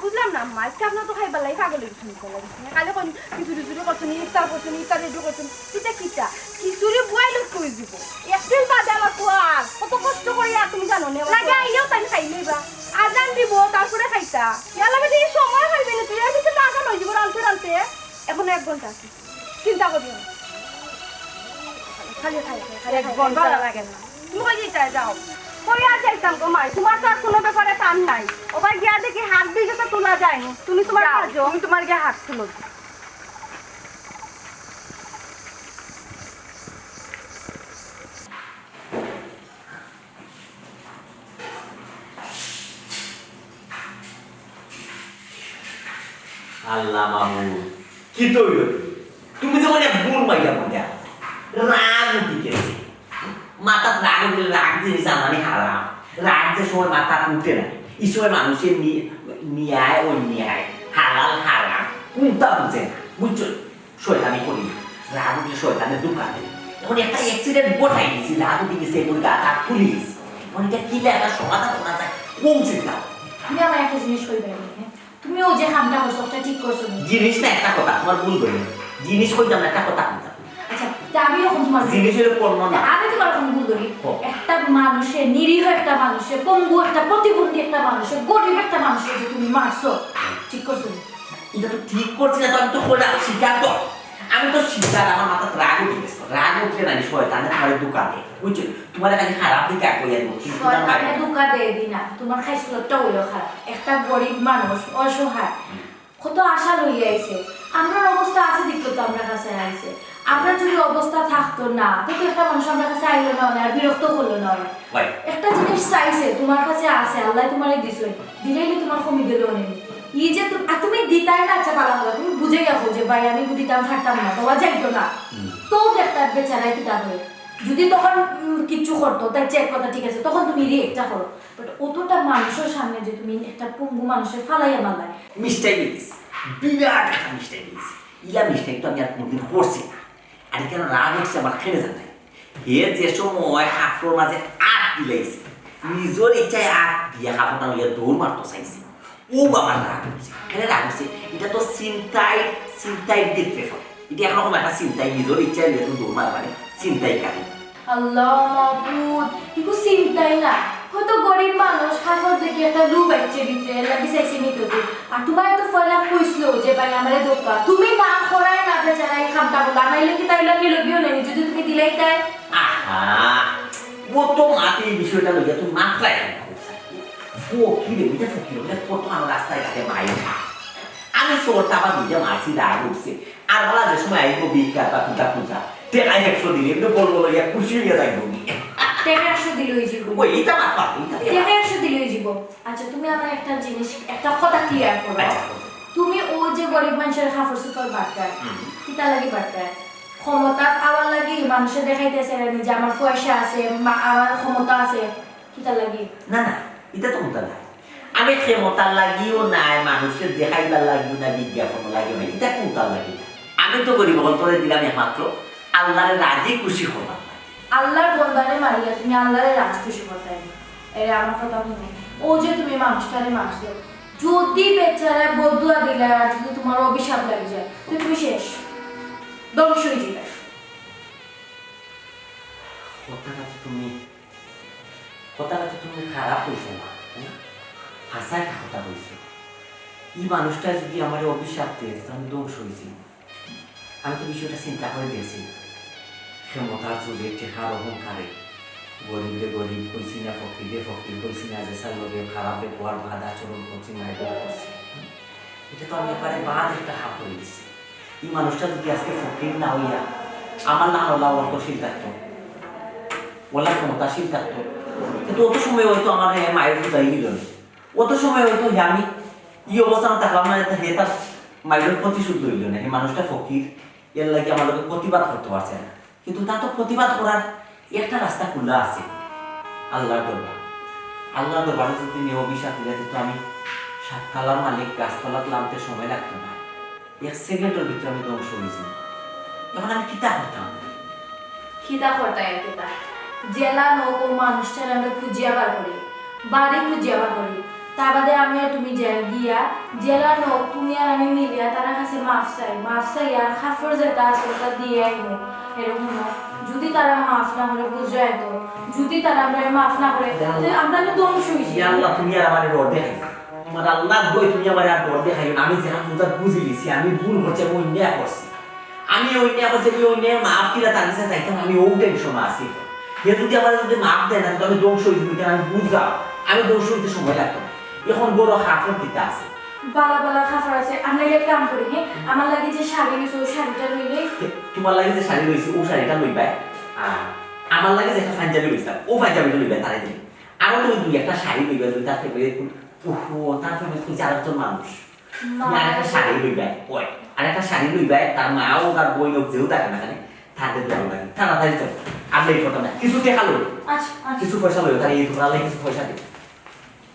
বুঝলাম না আম্মা, আজকে আপনার তো খাইবার লাগি পাগল অইগেছেন, খালি কইন খিচুড়ি চুরি করছো নি, ইফতার করছো নি, ইফতার রেডি করছো নি। কিতা কিতা? খিচুড়ি বওয়াইলে কই দিব? এক দিন বাদে আমার ফুয়ার। কত কষ্ট করি আর তুমি জানো নি আমার লাগে ফুয়া। আইলেও তাই খাইলেই বা। আজান দিব, তারপরে খাইতা। ইয়ালা বেটি, এই সময় খাইবে না তুই, আমি তো আজান অই দিব রানতে রানতে। এখন এক ঘন্টা আছে, চিন্তা করিও না। খালি খাই, খাই, খালি এক খাই, ঘন্টা। ভালো লাগে না। তুমি কই যাইতায়? যাও। কই আর যাইতাম গো মাই, তুমার তো আর কুনু ব্যাপারে কাম নাই। ওবায় গিয়া দেখি হাত দুই গেছে তুলা যায়নি। তুমি তুমার যাও, কাজো। তুমি তুমার গিয়া হাত তুলো। আল্লাহ মাবুদ, কিতা অইলো? তুমি তো মানে ভুল মাইয়া মনে রাগ উঠি গেছে। মাথাত রাগ উঠলে রাগ জিনিস জানানি হারাম। রাগ যে সময় মাথাত উঠে না, ই সময় মানুষের নি-, ন্যায় অন্যায়, হালাল হারাম, কুনটা বুঝে না, বুঝছো? শয়তানি করি না। রাগ উঠলে শয়তানে ধোঁকা দেয়। এখন একটা accident ঘটাই দিছি, রাগ উঠি গেছে, এগুলি গা হাত ফুলি গেছে। এখন এটা কিলা একটা সমাধান করা যায়, কোন চিন্তা? তুমি আমারে একটা জিনিস কইবায় নি, হ্যাঁ? তুমি অউ যে কামটা করছো, ওটা ঠিক করছো নি? জিনিস না একটা কথা, তুমার ভুল ধরছি। জিনিস কইতাম না, একটা কথা কইতাম। আচ্ছা, তে আমি অখন তুমার জিনিস অইলে পণ্য না। আমি তুমার অখন ভুল ধরি। হ। একটা মানুষে, নিরীহ একটা মানুষে, পঙ্গু একটা, প্রতিবন্ধী একটা মানুষে, গরিব একটা মানুষে যে তুমি মারছো, ঠিক করছো নি? ইটা তো ঠিক করছি না তো, আমি তো কইলাম, স্বীকার তো। আমি তো স্বীকার, আমার মাথাত রাগ উঠি গেছে। রাগ উঠলে না, শয়তানে তুমারে ধোঁকা দেয়, বুঝছো? তুমারে খালি খারাপ দিকে আগুয়াইয়া দিব, কিন্তু তুমার শয়তানে মাথাত ধোঁকা দেয় দি না, তুমার খাইছলতটা অইলো খারাপ। একটা গরিব মানুষ, অসহায়, হুম। কত আশা লইয়া আইছে। আমরার অবস্থা আছে দেখি তো আমরার কাছে আইছে। আমরার যদি অবস্থা থাকতো না, তে তো একটা মানুষ আমরার কাছে আইলো না অনে, আর বিরক্ত করলো না অনে। ভাই। একটা জিনিস চাইছে, তুমার কাছে আছে, আল্লায় তুমারে দিছে, দিলাইলে তুমার কমি গেলো অনে। ই যে তু-, আর তুমি দিতায় না, আচ্ছা, ভালা কথা, তুমি বুঝাইয়া কও যে, "ভাই, আমি দিতাম পারতাম না, দেওয়া যাইতো না।" হুম। তো দেখতা বেচারায় কিতা করে। যদি তখন, উম, কিচ্ছু করতো, তার চেয়ে এক কথা ঠিক আছে, তখন তুমি react টা করো। But অতটা মানুষর সামনে যে তুমি একটা পঙ্গু মানুষরে ফালাইয়া মারলায়। Mistake অই গেছে, বিরাট একটা mistake অই গেছে। ইলা mistake তো আমি আর কোনোদিন করছি না। আর এখানে রাগ উঠছে আমার, খেলে যায় নাই। হে যে সময় কাপড়র মাঝে আত দিলাইছে, নিজর ইচ্ছায় আত দিয়া কাপড়টা লইয়া দৌড় মারতো চাইছে। ও বাবা, রাগ উঠছে। কেনে রাগ উঠছে? ইটা তো ছিনতাই, ছিনতাইর ভিতরে পড়ে। ইটা একরকম একটা ছিনতাই, নিজর ইচ্ছায় লইয়া তুমি দৌড় মারবা নি, ছিনতাইকারী। আল্লাহ মাবুদ, ইগু ছিনতাই না। হয়তো গরিব মানুষ, কাপড় দেখি একটা লোভ আইছে ভিতরে, এর লাগি চাইছে নিতে। আর তুমারে তো পয়লা কইছিল যে ভাই আমারে ধোকা। তুমি না করায় না বেচারা ই কামটা করলা, নাইলে কিতা ইলা নিলগিও নানি, যদি তুমি দিলাইতায়। আহা, ও তো মাতে এই বিষয়টা লইয়া তুমি মাত্রায় না। ফকিরে, ওইটা ফকিরে, ওইটা কত আমার রাস্তায় ঘাটে মাইর খায়। আমি চোরটা আবার নিজে মারছি, রাগ উঠছে। আর ওরা যে সময় আইব ভিক্ষা বা পূজা পূজা, টেকা একশো দিলে, এমনি বলবো লইয়া খুশি হইয়া যাইব। টেকা একশো দিলে অই যাইব। ওই, এটা মাত পারবো, এটা। টেকা একশো দিলে অই যাইব। আচ্ছা, তুমি আমার একটা জিনিস, একটা কথা clear করো। আচ্ছা, বলো। তুমি ওই যে গরিব মানুষের কাপড় চোপড় বাট্টায়, হুম। কিতা লাগি বাট্টায়? ক্ষমতা আওয়ার লাগি, মানুষে দেখাইতেছে যে আমার পয়সা আছে, মা-, আমার ক্ষমতা আছে, কিতা লাগি? না, না, এটা তো কথা না। আমি ক্ষমতার লাগিও নাই, মানুষের দেখাইবার লাগিও না, বিজ্ঞাপন লাগিও না, এটা কোনটার লাগি না। আমি তো গরিব অকলরে দিলাম একমাত্র আল্লাহরে রাজি খুশি করবার লাগি। আল্লাহর বন্দারে মারিয়া তুমি আল্লাহরে রাজি খুশি করতায় নি? এরে আমার কথা হুনো, ও যে তুমি মানুষটারে মারছো, যদি বেচারা বদদোয়া দিলায় আর যদি তুমার অভিশাপ লাগি যায়, তো তুমি শেষ, ধ্বংস অই যাইবায়। কথাটা তো তুমি, কথাটা তো তুমি খারাপ কইছো না, হুম? হাছা একটা কথা কইছো। ই মানুষটায় যুদি আমারে অভিশাপ দেয়, তে আমি ধ্বংস অইযিমু। আমি তো বিষয়টা চিন্তা করি দেখছি। ক্ষমতার জোরে, টেকার অহংকারে, গরিবরে গরিব কইছি না, ফকিররে ফকির কইছি না, যেছার লগে খারাপ ব্যবহার, বাদ আচরণ করছি, মাইর ধর করছি। ইটা তো আমি একবারে বাদ একটা কাম করি দিছি। ই মানুষটা যুদি আজকে ফকির না অইয়া আমার লাখান অলা অর্থশীল থাকতো, অলা ক্ষমতাশীল থাকতো, কিন্তু অত সময় অয়তো আমারে মাইর বুঝাই দিল না। অত সময় অয়তো হে আমি ই অবস্থানো থাকলাম না, হে তার মাইরর প্রতিশোধ লইল না। হে মানুষটা ফকির, এর লাগি আমার লগে প্রতিবাদ করতে পারছে না। কিন্তু তার তো প্রতিবাদ করার একটা রাস্তা খোলা আছে, আল্লাহর দরবার। আল্লাহর দরবারে যুদি নে অভিশাপ দিলে, তো আমি সাততলার মালিক গাছতলাত লামতে সময় লাগতো না, এক সেকেন্ডর ভিতরে আমি ধ্বংস অইযিমু। এখন আমি কিতা করতাম? কিতা করতায় আর কিতা? যেলা নউক অউ মানুষটারে আমরা খুঁজিয়া বার করি, বাড়ি খুঁজিয়া বার করি। তার বাদে আমি আর তুমি যাই গিয়া, যেলা নউক তুমি আর আমি মিলিয়া তারার কাছে মাফ চাই, মাফ চাই আর কাপড় যেটা আছে ওটা দিয়া আইমু। এরকম না, যুদি তারা মাফ না করে বুঝায় তো, যুদি তারা আমরারে মাফ না করে, তে আমরা তো ধ্বংস অইযিমু। ইয়া আল্লাহ, তুমি আর আমারে ডর দেখাইও না। তোমার আল্লাহ গো, তুমি আমারে আর ডর দেখাইও না। আমি যেখান বুঝার বুঝি লিছি, আমি ভুল করছি, আমি অন্যায় করছি। আমি অন্যায় করছি, আমি অন্যায় মাফ কিলা তার কাছে চাইতাম, আমি অউ টেনশনে আছি। হে যুদি আমারে যুদি মাফ দেয় না, তো আমি ধ্বংস অইযিমু, ইটা আমি বুঝলাম। আমি ধ্বংস অইতে সময় লাগতো না। এখন বড় হাফর দিতে আছে। বালা বালা কাপড় আছে, আমরা এক কাম করি, হে? আমার লাগি যে শাড়ি রইছে, অউ শাড়িটা লইলে। তোমার লাগি যে শাড়ি রইছে, অউ শাড়িটা লইবায়। আর আমার লাগি যে একটা পাঞ্জাবি রইছে, অউ পাঞ্জাবিটা লইবায়, তারে দিলে। আরো তুমি দুই একটা শাড়ি লইবায়, দুই তার ফেভারিট, উহু, তার ফেভারিট কইছে আরেকজন মানুষ। তুমি আরেকটা শাড়ি লইবায়, ওই, আরেকটা শাড়ি লইবায়, তার মা অউক, তার বইন অউক, যেউ থাকে না কেনে, তারে দেওয়া লাগে, তাড়াতাড়ি তো। আর লেট করতাম না, কিছু টেকা লইও, আচ্ছা, আচ্ছা। কিছু পয়সা লইও, তারে এই দোকানে কিছু পয়সা দিও।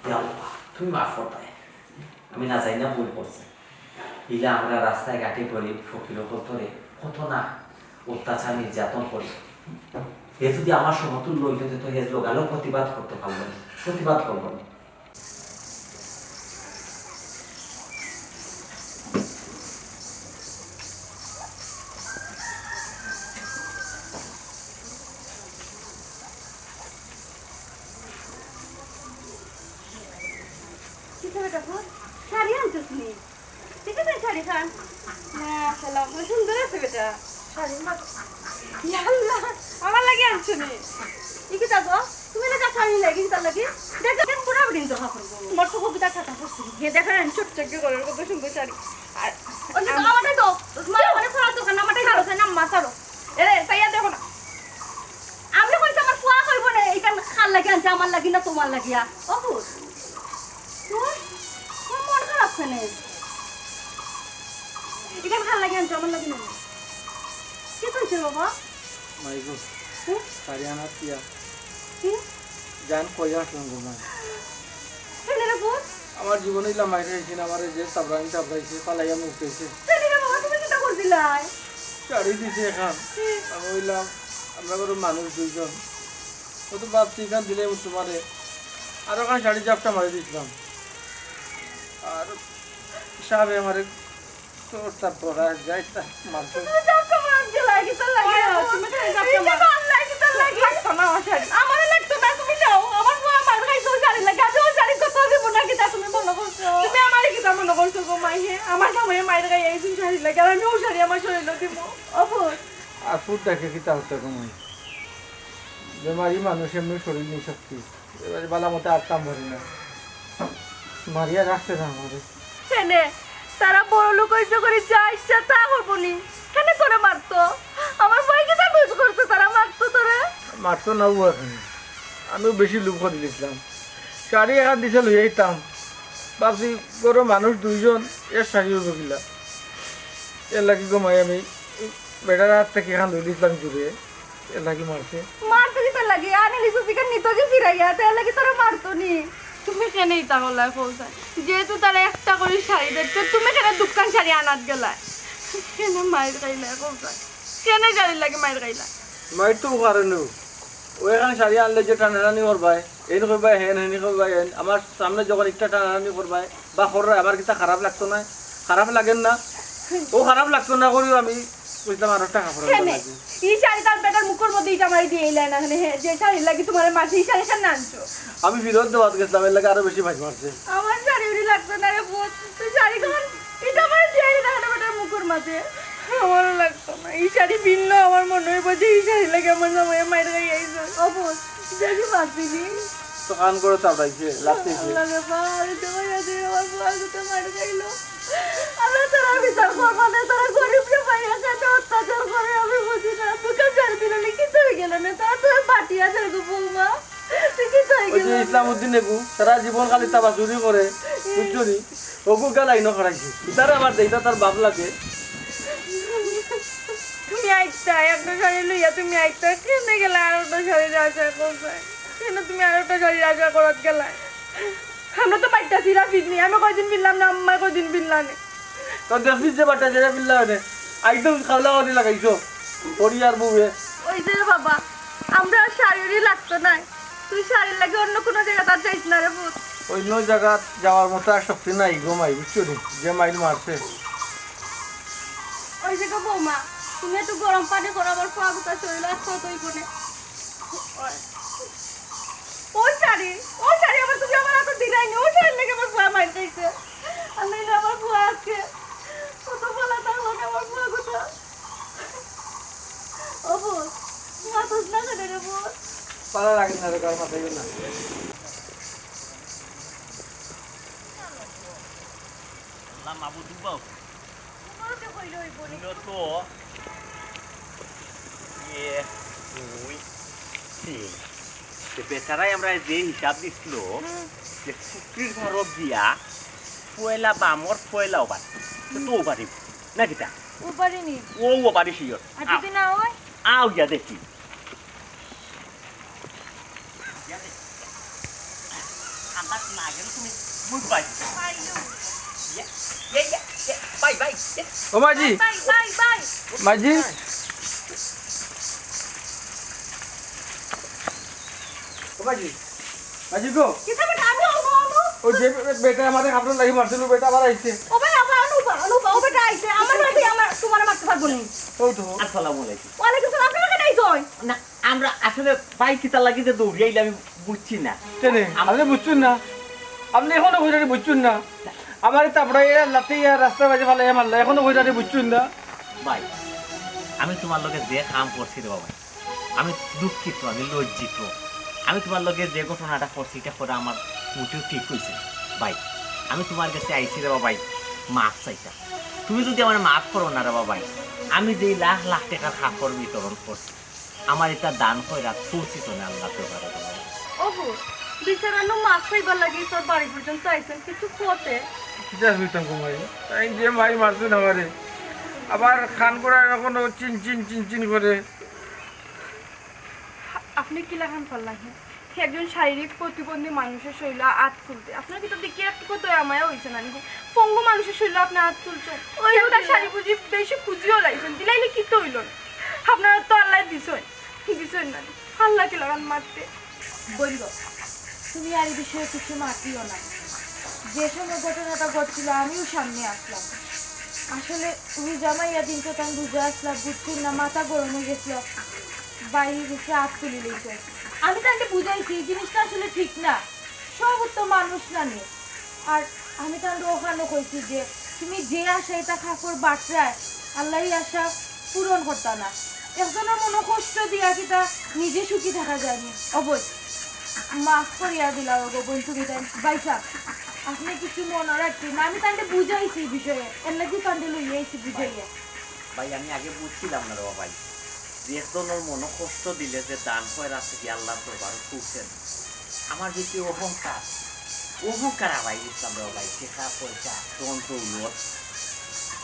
ইয়া আল্লাহ, তুমি মাফ করতায়। আমি না জানি না ভুল করছি। ইলা আমরা রাস্তায় ঘাটে গরিব ফকির অকলতরে কত না অত্যাচার নির্যাতন করি। হে যুদি আমার সমতুল্য অইতো, তে তো হে লগালগ প্রতিবাদ করতে পারলো না, প্রতিবাদ করলো না। কিতা বেটা পুত, শাড়ি আনছস নি? দেখি তো শাড়ি খান। মাশাআল্লাহ, অনেক সুন্দর আছে বেটা। শাড়ি মা-, ইয়া আল্লাহ, আমার লাগি আনছো নি? ই কিতা গো? তুমি না শাড়ি লাগি, কিতা লাগি? দেখ, দেখ, পুরা দিন তো কাপড় গো। তোমার তো কবিতা খাতা পড়ছি। হে দেখো না, ছোট ছোট ঘরের কত সুন্দর শাড়ি। আর ওই যে তো আমারটাই তো, তোমার আমারটাই পরার দরকার না, আমারটাই ছাড়ো, ছাড়ো, আম্মা, ছাড়ো। এ, চাইয়া দেখো না। আমি কইছি আমার ফুয়া কইবো না, ইখান কার লাগি আনছে, আমার লাগি না তোমার লাগিয়া? ও পুত, তোর, তোর মন খারাপ কেনে? ইখান কার লাগি আনছে, আমার লাগি না? কি কইছে বাবা? মাই গো, হুম? শাড়ি আনাত কিয়া? কি? জান কইয়া আসলাম গো মা। কেনে রে পুত? আমার জীবনে ইলা মাইর খাইছি না, আমারে যে থাবড়ানি থাবড়াইছে, ফালাইয়া মুখ চাইছে। কেনে রে বাবা, তুমি কিতা করছিলায়? শাড়ি দিছে এখান। কি? আমি কইলাম, আমরা ঘরো মানুষ দুইজন। ও তো ভাবছি এখান দিলে তোমারে। আর ওখান শাড়ি জাপটা মারি দিছিলাম। আর সাবে আমারে তোর তা পড়া যায় তা মারতো। তুমি জাপটা মার দিলায়, কিতা লাগে? তুমি তো জাপটা মার। লাগতো না আমার শাড়ি। আমারে লাগতো না, তুমি নাও। আমার ফুয়া মার খাইছে অউ শাড়ি লাগি। আমি অউ শাড়ি কত দিব না, কিতা তুমি মনো করছো? তুমি আমারে কিতা মনো করছো গো মাই হে? আমার জামাইয়ে মাইর খাইয়া এই শাড়ি লাগি, আর আমি অউ শাড়ি আমার শরীরো দিমু। অবুঝ। আর ফুট ডাকে কিতা হতে গো মাই? বেমারি মানুষ এমনি শরীর নিশক্তি। এবারে বালা মতো আটতাম পারি না। মারিয়া রাখছে না আমারে। কেনে? তারা বড় লোক অইছে করি যা ইচ্ছা তা করবো নি। কেনে তোরে মারতো? আমার ভাই কিতা দোষ করছে তারা মারতো তোরে? মারতো না ও এখন। আমিও বেশি লোভ করি দিছিলাম। শাড়ি এখান দিছে লইয়া আইতাম। ভাবছি ঘরো মানুষ দুইজন, এর শাড়ি অইবো কিলা। এর লাগি গো মাই আমি বেটার হাত থাকি এখান লই দিছিলাম জুরে। এর লাগি মারছে। মারতো কিতার লাগি? আনিলিছস ইখান নিতো কি ফিরাইয়া? তে এর লাগি তোরে মারতো নি? তুমি কেনে ইতা করলায় কও চাই? যেহেতু তারা একটা করি শাড়ি দেয়, তে তুমি কেনে দুখান শাড়ি আনাত গেলায়? কেনে মাইর খাইলায় কও চাই? কেনে শাড়ির লাগি মাইর খাইলায়? মাইর তো কারণে। ও এখান শাড়ি আনলে যে টানাটানি করবায়, এইন কইবায় হেন, হেন কইবায় হেন। আমার সামনে যখন একটা টানাটানি করবায় বা কররায়, আমার কিতা খারাপ লাগতো নায়? খারাপ লাগের না? ও খারাপ লাগতো না করিও আমি বুঝলাম, আরো টাকা পড়ে কেনে? ই শাড়ি তার বেটার মুখর মধ্যে ইটা মারি দিয়া আইলা না, মানে, হে, যে শাড়ির লাগি তুমারে মারছে, ই শাড়ি কেনে আনছো? আমি ফিরত দেওয়াত গেছিলাম, এর লাগি আরো বেশি বাজ মারছে। আমার শাড়ি উড়ি লাগতো না রে পুত, তুই শাড়ি কখন ইটা মারি দিয়া আইলি না কেনে বেটার মুখর মাঝে? আমারও লাগতো না, ই শাড়ি পিনলে আমার মনে অইবো যে ই শাড়ির লাগি আমার জামাইয়ে মাইর খাই আইছে। ও পুত, বেশি বাজ দিলি। তো কান করে চাপড়াইছে, লাগতেছে। আল্লাহ রে বাবা, আমি তো ভাইয়া দিয়ে আমার ফুয়া দুটো মার খাইলো। আল্লাহ তারা বিচার করবা না, তারা গরিব রে ভাইয়া, কেন অত্যাচার করে আমি বুঝি না। দোকান ছাড়ি দিলে নি, কিচ্ছু হয়ে গেল না, তারা তো বাটিয়া দেয় গো বৌমা। তুই কিচ্ছু হয়ে ওই গেল যে না। ইসলাম উদ্দিন নেকু, সারা জীবন খালি তাবা চুরি করে, বুঝছো নি? ওগু গালাই ন খারাইছে। ইতারে আবার দেইতা তার বাপ লাগে। তুমি আইতা, একটা শাড়ি লইয়া তুমি আইতা, কেনে গেলা আর একটা শাড়ির আশা করবে? কেনে তুমি আর একটা শাড়ির আশা করাত গেলা? আমরা তো বাইরটা ছিড়া ফিরনি, আমি কয়দিন ফিরলাম না, আম্মায় কয়দিন ফিরলা নে। তো দেখছিস যে বাটা যেটা ফিরলা নে, একদম খাওলা খাওয়ানি লাগাইছো, পরি আর বউয়ে। ওই যে রে বাবা, আমরা আর শাড়ি উড়ি লাগতো নাই, তুই শাড়ির লাগি অন্য কোনো জায়গা তার যাইস না রে পুত। অন্য জায়গা যাওয়ার মতো আর শক্তি নাই গো মাই, বুঝছো নি? যে মাইর মারছে। ওই যে গো বৌমা, তুমি একটু গরম পানি করো, আমার ফুয়া গুতা শরীর আর কতই কোনে। ও শাড়ি, ও শাড়ি, আবার তুমি আমার হাতে দিলাই নি, ও শাড়ির লাগি আমার ফুয়া মাইর খাইছে। আর নাইলে আমার ফুয়া আজকে কত ভালা থাকলো না আমার ফুয়া গুতা। ও বোন, মাথাস না কেনে রে বোন? ভালা লাগে না রে, কার মাথায় না। আল্লাহ মাবুদ বাবু। তোমারও তো হইল হইব নি। হুনো তো। এ, দুই, তিন। তে বেচারায় আমরারে যে হিসাব দিছিল, হুম। যে ফুকরির ঘরো গিয়া পয়লা বামর পয়লা ওবারি। তো তো ওবারি। না কিতা? ওবারি নি। ও ওবারি শিওর। আর যদি না হয়? আও গিয়া দেখি। আন্দাজ না গেলে তুমি বুঝবায়। ইয়ে, ইয়ে, ইয়ে, ইয়ে, বাই, বাই, ইয়ে। ও মাঝি। Bye, bye, bye. মাঝি। ও মাঝি। মাঝি গো। কিতা বেটা, আমি আনবো, আনবো। ও যে বে-, বেটা আমারে কাপড় লাগি মারছিল, বেটা আবার আইছে। ও ভাই, আবার আনো, আনো, আনো, ও বেটা আইছে। আমার মারতে, আমার, তোমার মারতে পারবো না। ও তো। আসসালামু আলাইকুম। ওয়ালাইকুম সালাম, আপনারা কেন আইছেন? না, আমরা আসলে ভাই কিতা লাগি যে দৌড়ি আইলে আমি বুঝছি না। কেনে? আপনি বুঝছেন না? আপনি এখনো কইরা বুঝছেন না? আমারে তাপড়াইয়া, লাথিয়া, রাস্তার মাঝে ফালাইয়া মারলা, এখনো কইরা বুঝছেন না? ভাই, আমি তোমার লগে যে কাম করছি রে বাবা, আমি দুঃখিত, আমি লজ্জিত। আমি তোমার লগে যে ঘটনাটা করছি, এটা করা আমার মোটেও ঠিক হইছে না। ভাই, আমি তোমার কাছে আইছি রে বাবা, মাফ চাইতাম। তুমি যদি আমারে মাফ করো না রে বাবা, আমি যে লাখ লাখ টাকার কাপড় বিতরণ করছি, আমার এটা দান খয়রাত পৌঁছিত না আল্লাহর দরবারে তোমার। ওহো, বিচারানো মাছ খাইবার লাগি তোর বাড়ি পর্যন্ত আইছেন কিছু পথে। কিতা কইতাম গো মাই? তাই যে মাই মারছেন আমারে, আবার খান করার এখনো চিন চিন চিন চিন করে। আপনি কি লাখান পারলেন? একজন শারীরিক প্রতিবন্ধী মানুষের শরীরে আত তুলতে আপনার কি তো দেখি একটু দয়া মায়া হইছে না নাকি? পঙ্গু মানুষের শরীরে আপনি আত তুলছেন। ওই একটা শাড়ি বুঝি বেশি খুঁজিও লাগছেন, দিলাইলে কি তো হইল না? আপনারা তো আল্লাহ দিছই, দিছই না, আল্লাহ কি লাগান মারতে? বলল, তুমি আর এই বিষয়ে কিছু মাতিও না। যে সময় ঘটনাটা ঘটছিল, আমিও সামনে আসলাম। আসলে রোজা মাইয়া দিন তো তাই রোজা আসলাম, বুঝছি না, মাথা গরম হয়ে গেছিল, বাইরে গেছে আত তুলি লইছে। আমি তাকে বুঝাইছি, এই জিনিসটা আসলে ঠিক না, সব তো মানুষ না নি। আর আমি তাহলে ওখানে কইছি যে, তুমি যে আশা এটা কাপড় বাটরায়, আল্লাহ এই আশা পূরণ করতা না। একজনের মনো কষ্ট দিয়া কিতা নিজে সুখী থাকা যায়নি? অবশ্য মাফ করিয়া দিলাও গো বোন, তুমি তাই ভাইসাব, আপনি কিছু মনে রাখছি না, আমি তাহলে বুঝাইছি এই বিষয়ে, এর লাগি তাহলে লইয়া আইছি বুঝাইয়া। ভাই, আমি আগে বুঝছিলাম না রে বাবা ভাই, যে একজনের মনো কষ্ট দিলে যে দান হয় রাখতে গিয়ে আল্লাহর দরবারও পৌঁছে না। আমার ভিতরে অহংকার, অহংকার আড়াই দিছিলাম রে বাবা ভাই, টাকা পয়সা, ধন দৌলত,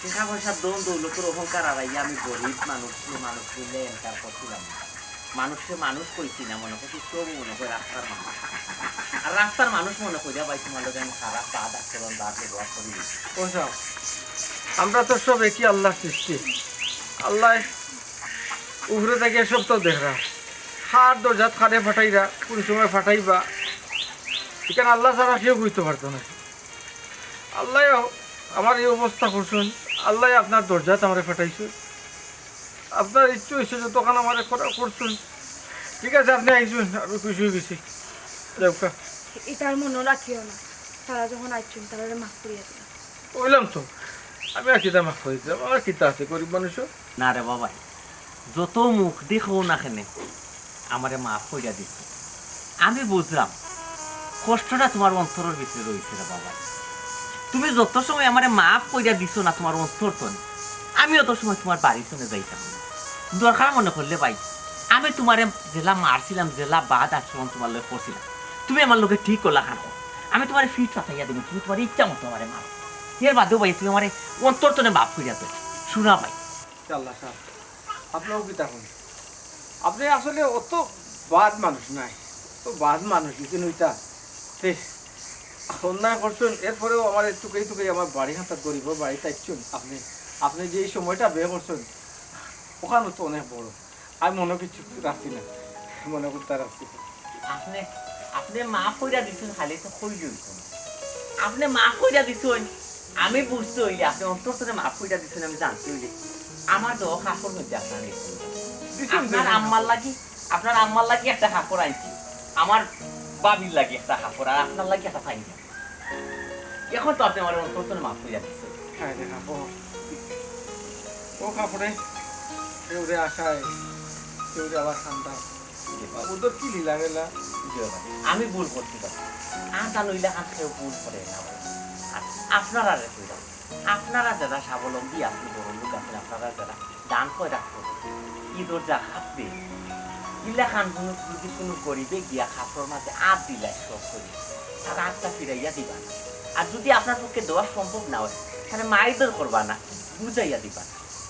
টাকা পয়সা, ধন দৌলতর অহংকার আড়াইয়া আমি গরিব মানুষ, মানুষ বললে এনকার করছিলাম না। মানুষকে মানুষ কইছি না, মনে করছি সব মনে করে রাস্তার মানুষ। আর রাস্তার মানুষ মনে করিয়া ভাই তোমার লগে আমি খারাপ বাদ আচরণ, বাদ ব্যবহার করি। ও সাব, আমরা তো সব একই আল্লাহর সৃষ্টি। আল্লাহ উপরে থাকিয়া সব তো দেখরা। কার দরজাত কারে ফাটাইরা, কোন সময় ফাটাইবা, এখানে আল্লাহ ছাড়া কেউ কইতে পারতো না। আল্লাহ আমার এই অবস্থা করছইন, আল্লাহ আপনার দরজাত আমারে ফাটাইছইন। আপনার ইচ্ছা অইছে যতখান আমারে করা করছইন। ঠিক আছে, আপনে আইছইন, আমি খুশি অই গেছি। যাউক্কা। ইতা আর মনো রাখিও না, তারা যখন আইছইন, তারারে মাফ করিয়া দিলাম। কইলাম তো, আমি আর কিতা মাফ করি দিতাম, আমার কিতা আছে, গরিব মানুষ। না রে বাবা, যত মুখদি কও না কেনে, আমারে মাফ কইরা দিছো। আমি বুঝলাম, কষ্টটা তুমার অন্তরর ভিতরে রইছে রে বাবা। তুমি যত সময় আমারে মাফ কইরা দিছো না তুমার অন্তর থনে, আমি অত সময় তুমার বাড়ি থনে যাইতাম না। দরকার মনে করলে ভাই, আমি তুমারে যেলা মারছিলাম, যেলা বাদ আচরণ তুমার লগে করছিলাম, তুমি আমার লগে ঠিক অলাখান করো। আমি তুমারে ফিট পাতাইয়া দিমু, তুমি তুমার ইচ্ছা মতো আমারে মারো। এর বাদেও ভাই তুমি আমারে অন্তর থনে মাফ কইরা দেও। শুনা ভাই। আল্লাহ সাব, আপনেও কিতা কইন? আপনে আসলে অত বাদ মানুষ নায়, অত বাদ মানুষ যদি নইতা, তে অন্যায় করছইন, এরপরেও আমারে তুকাই তুকাই আমার বাড়ি হাতাত গরিবর বাড়িত আইছইন। আপনে, আপনে যে এই সময়টা ব্যয় করছইন, অখান তো অনেক বড়। আমি মনো কিচ্ছু রাখছি না, মনো করতে রাখছি না। আপনে, আপনে মাফ কইরা দিছইন, খালি তো কইলে অইতো না। আপনে মাফ কইরা দিছইন, আমি বুঝতে অইলে, আপনে অন্তর থনে মাফ কইরা দিছইন, আমি জানতে অইলে, আমার দেওয়া কাপড়র মধ্যে আপনার এই ভুল। দিছইন, আপনার দিছইন। আম্মার লাগি, আপনার আম্মার লাগি একটা কাপড় আনছি, আমার ভাবির লাগি একটা কাপড়, আর আপনার লাগি একটা পাঞ্জাবি। এখন তো আপনে আমার অন্তর থনে মাফ কইরা দিছইন। হ্যাঁ রে কাপড়, ও কাপড়ে কেউরে আশায়, কেউরে আবার খান্দা। জি ভাই। ও তো কি লীলা বেলা। জি ভাই, আমি ভুল করছি ভাই। আর তা নইলে আর কেউ ভুল করে না ভাই। আর আপনারারে কইলাম, আপনারা যারা স্বাবলম্বী আছইন, বড় লোক আছইন, আপনারা যারা ধান খয়রাত করইন, ইদর জাকাত দেইন, ইলাখান যদি কুনু গরিবে গিয়া কাপড়র মাঝে আত দিলায় শখ করি, তার আতটা ফিরাইয়া দিবা না। আর যদি আপনার পক্ষে দেওয়া সম্ভব না অয়, তাহলে মাইর দর করবা না, বুঝাইয়া দিবা না।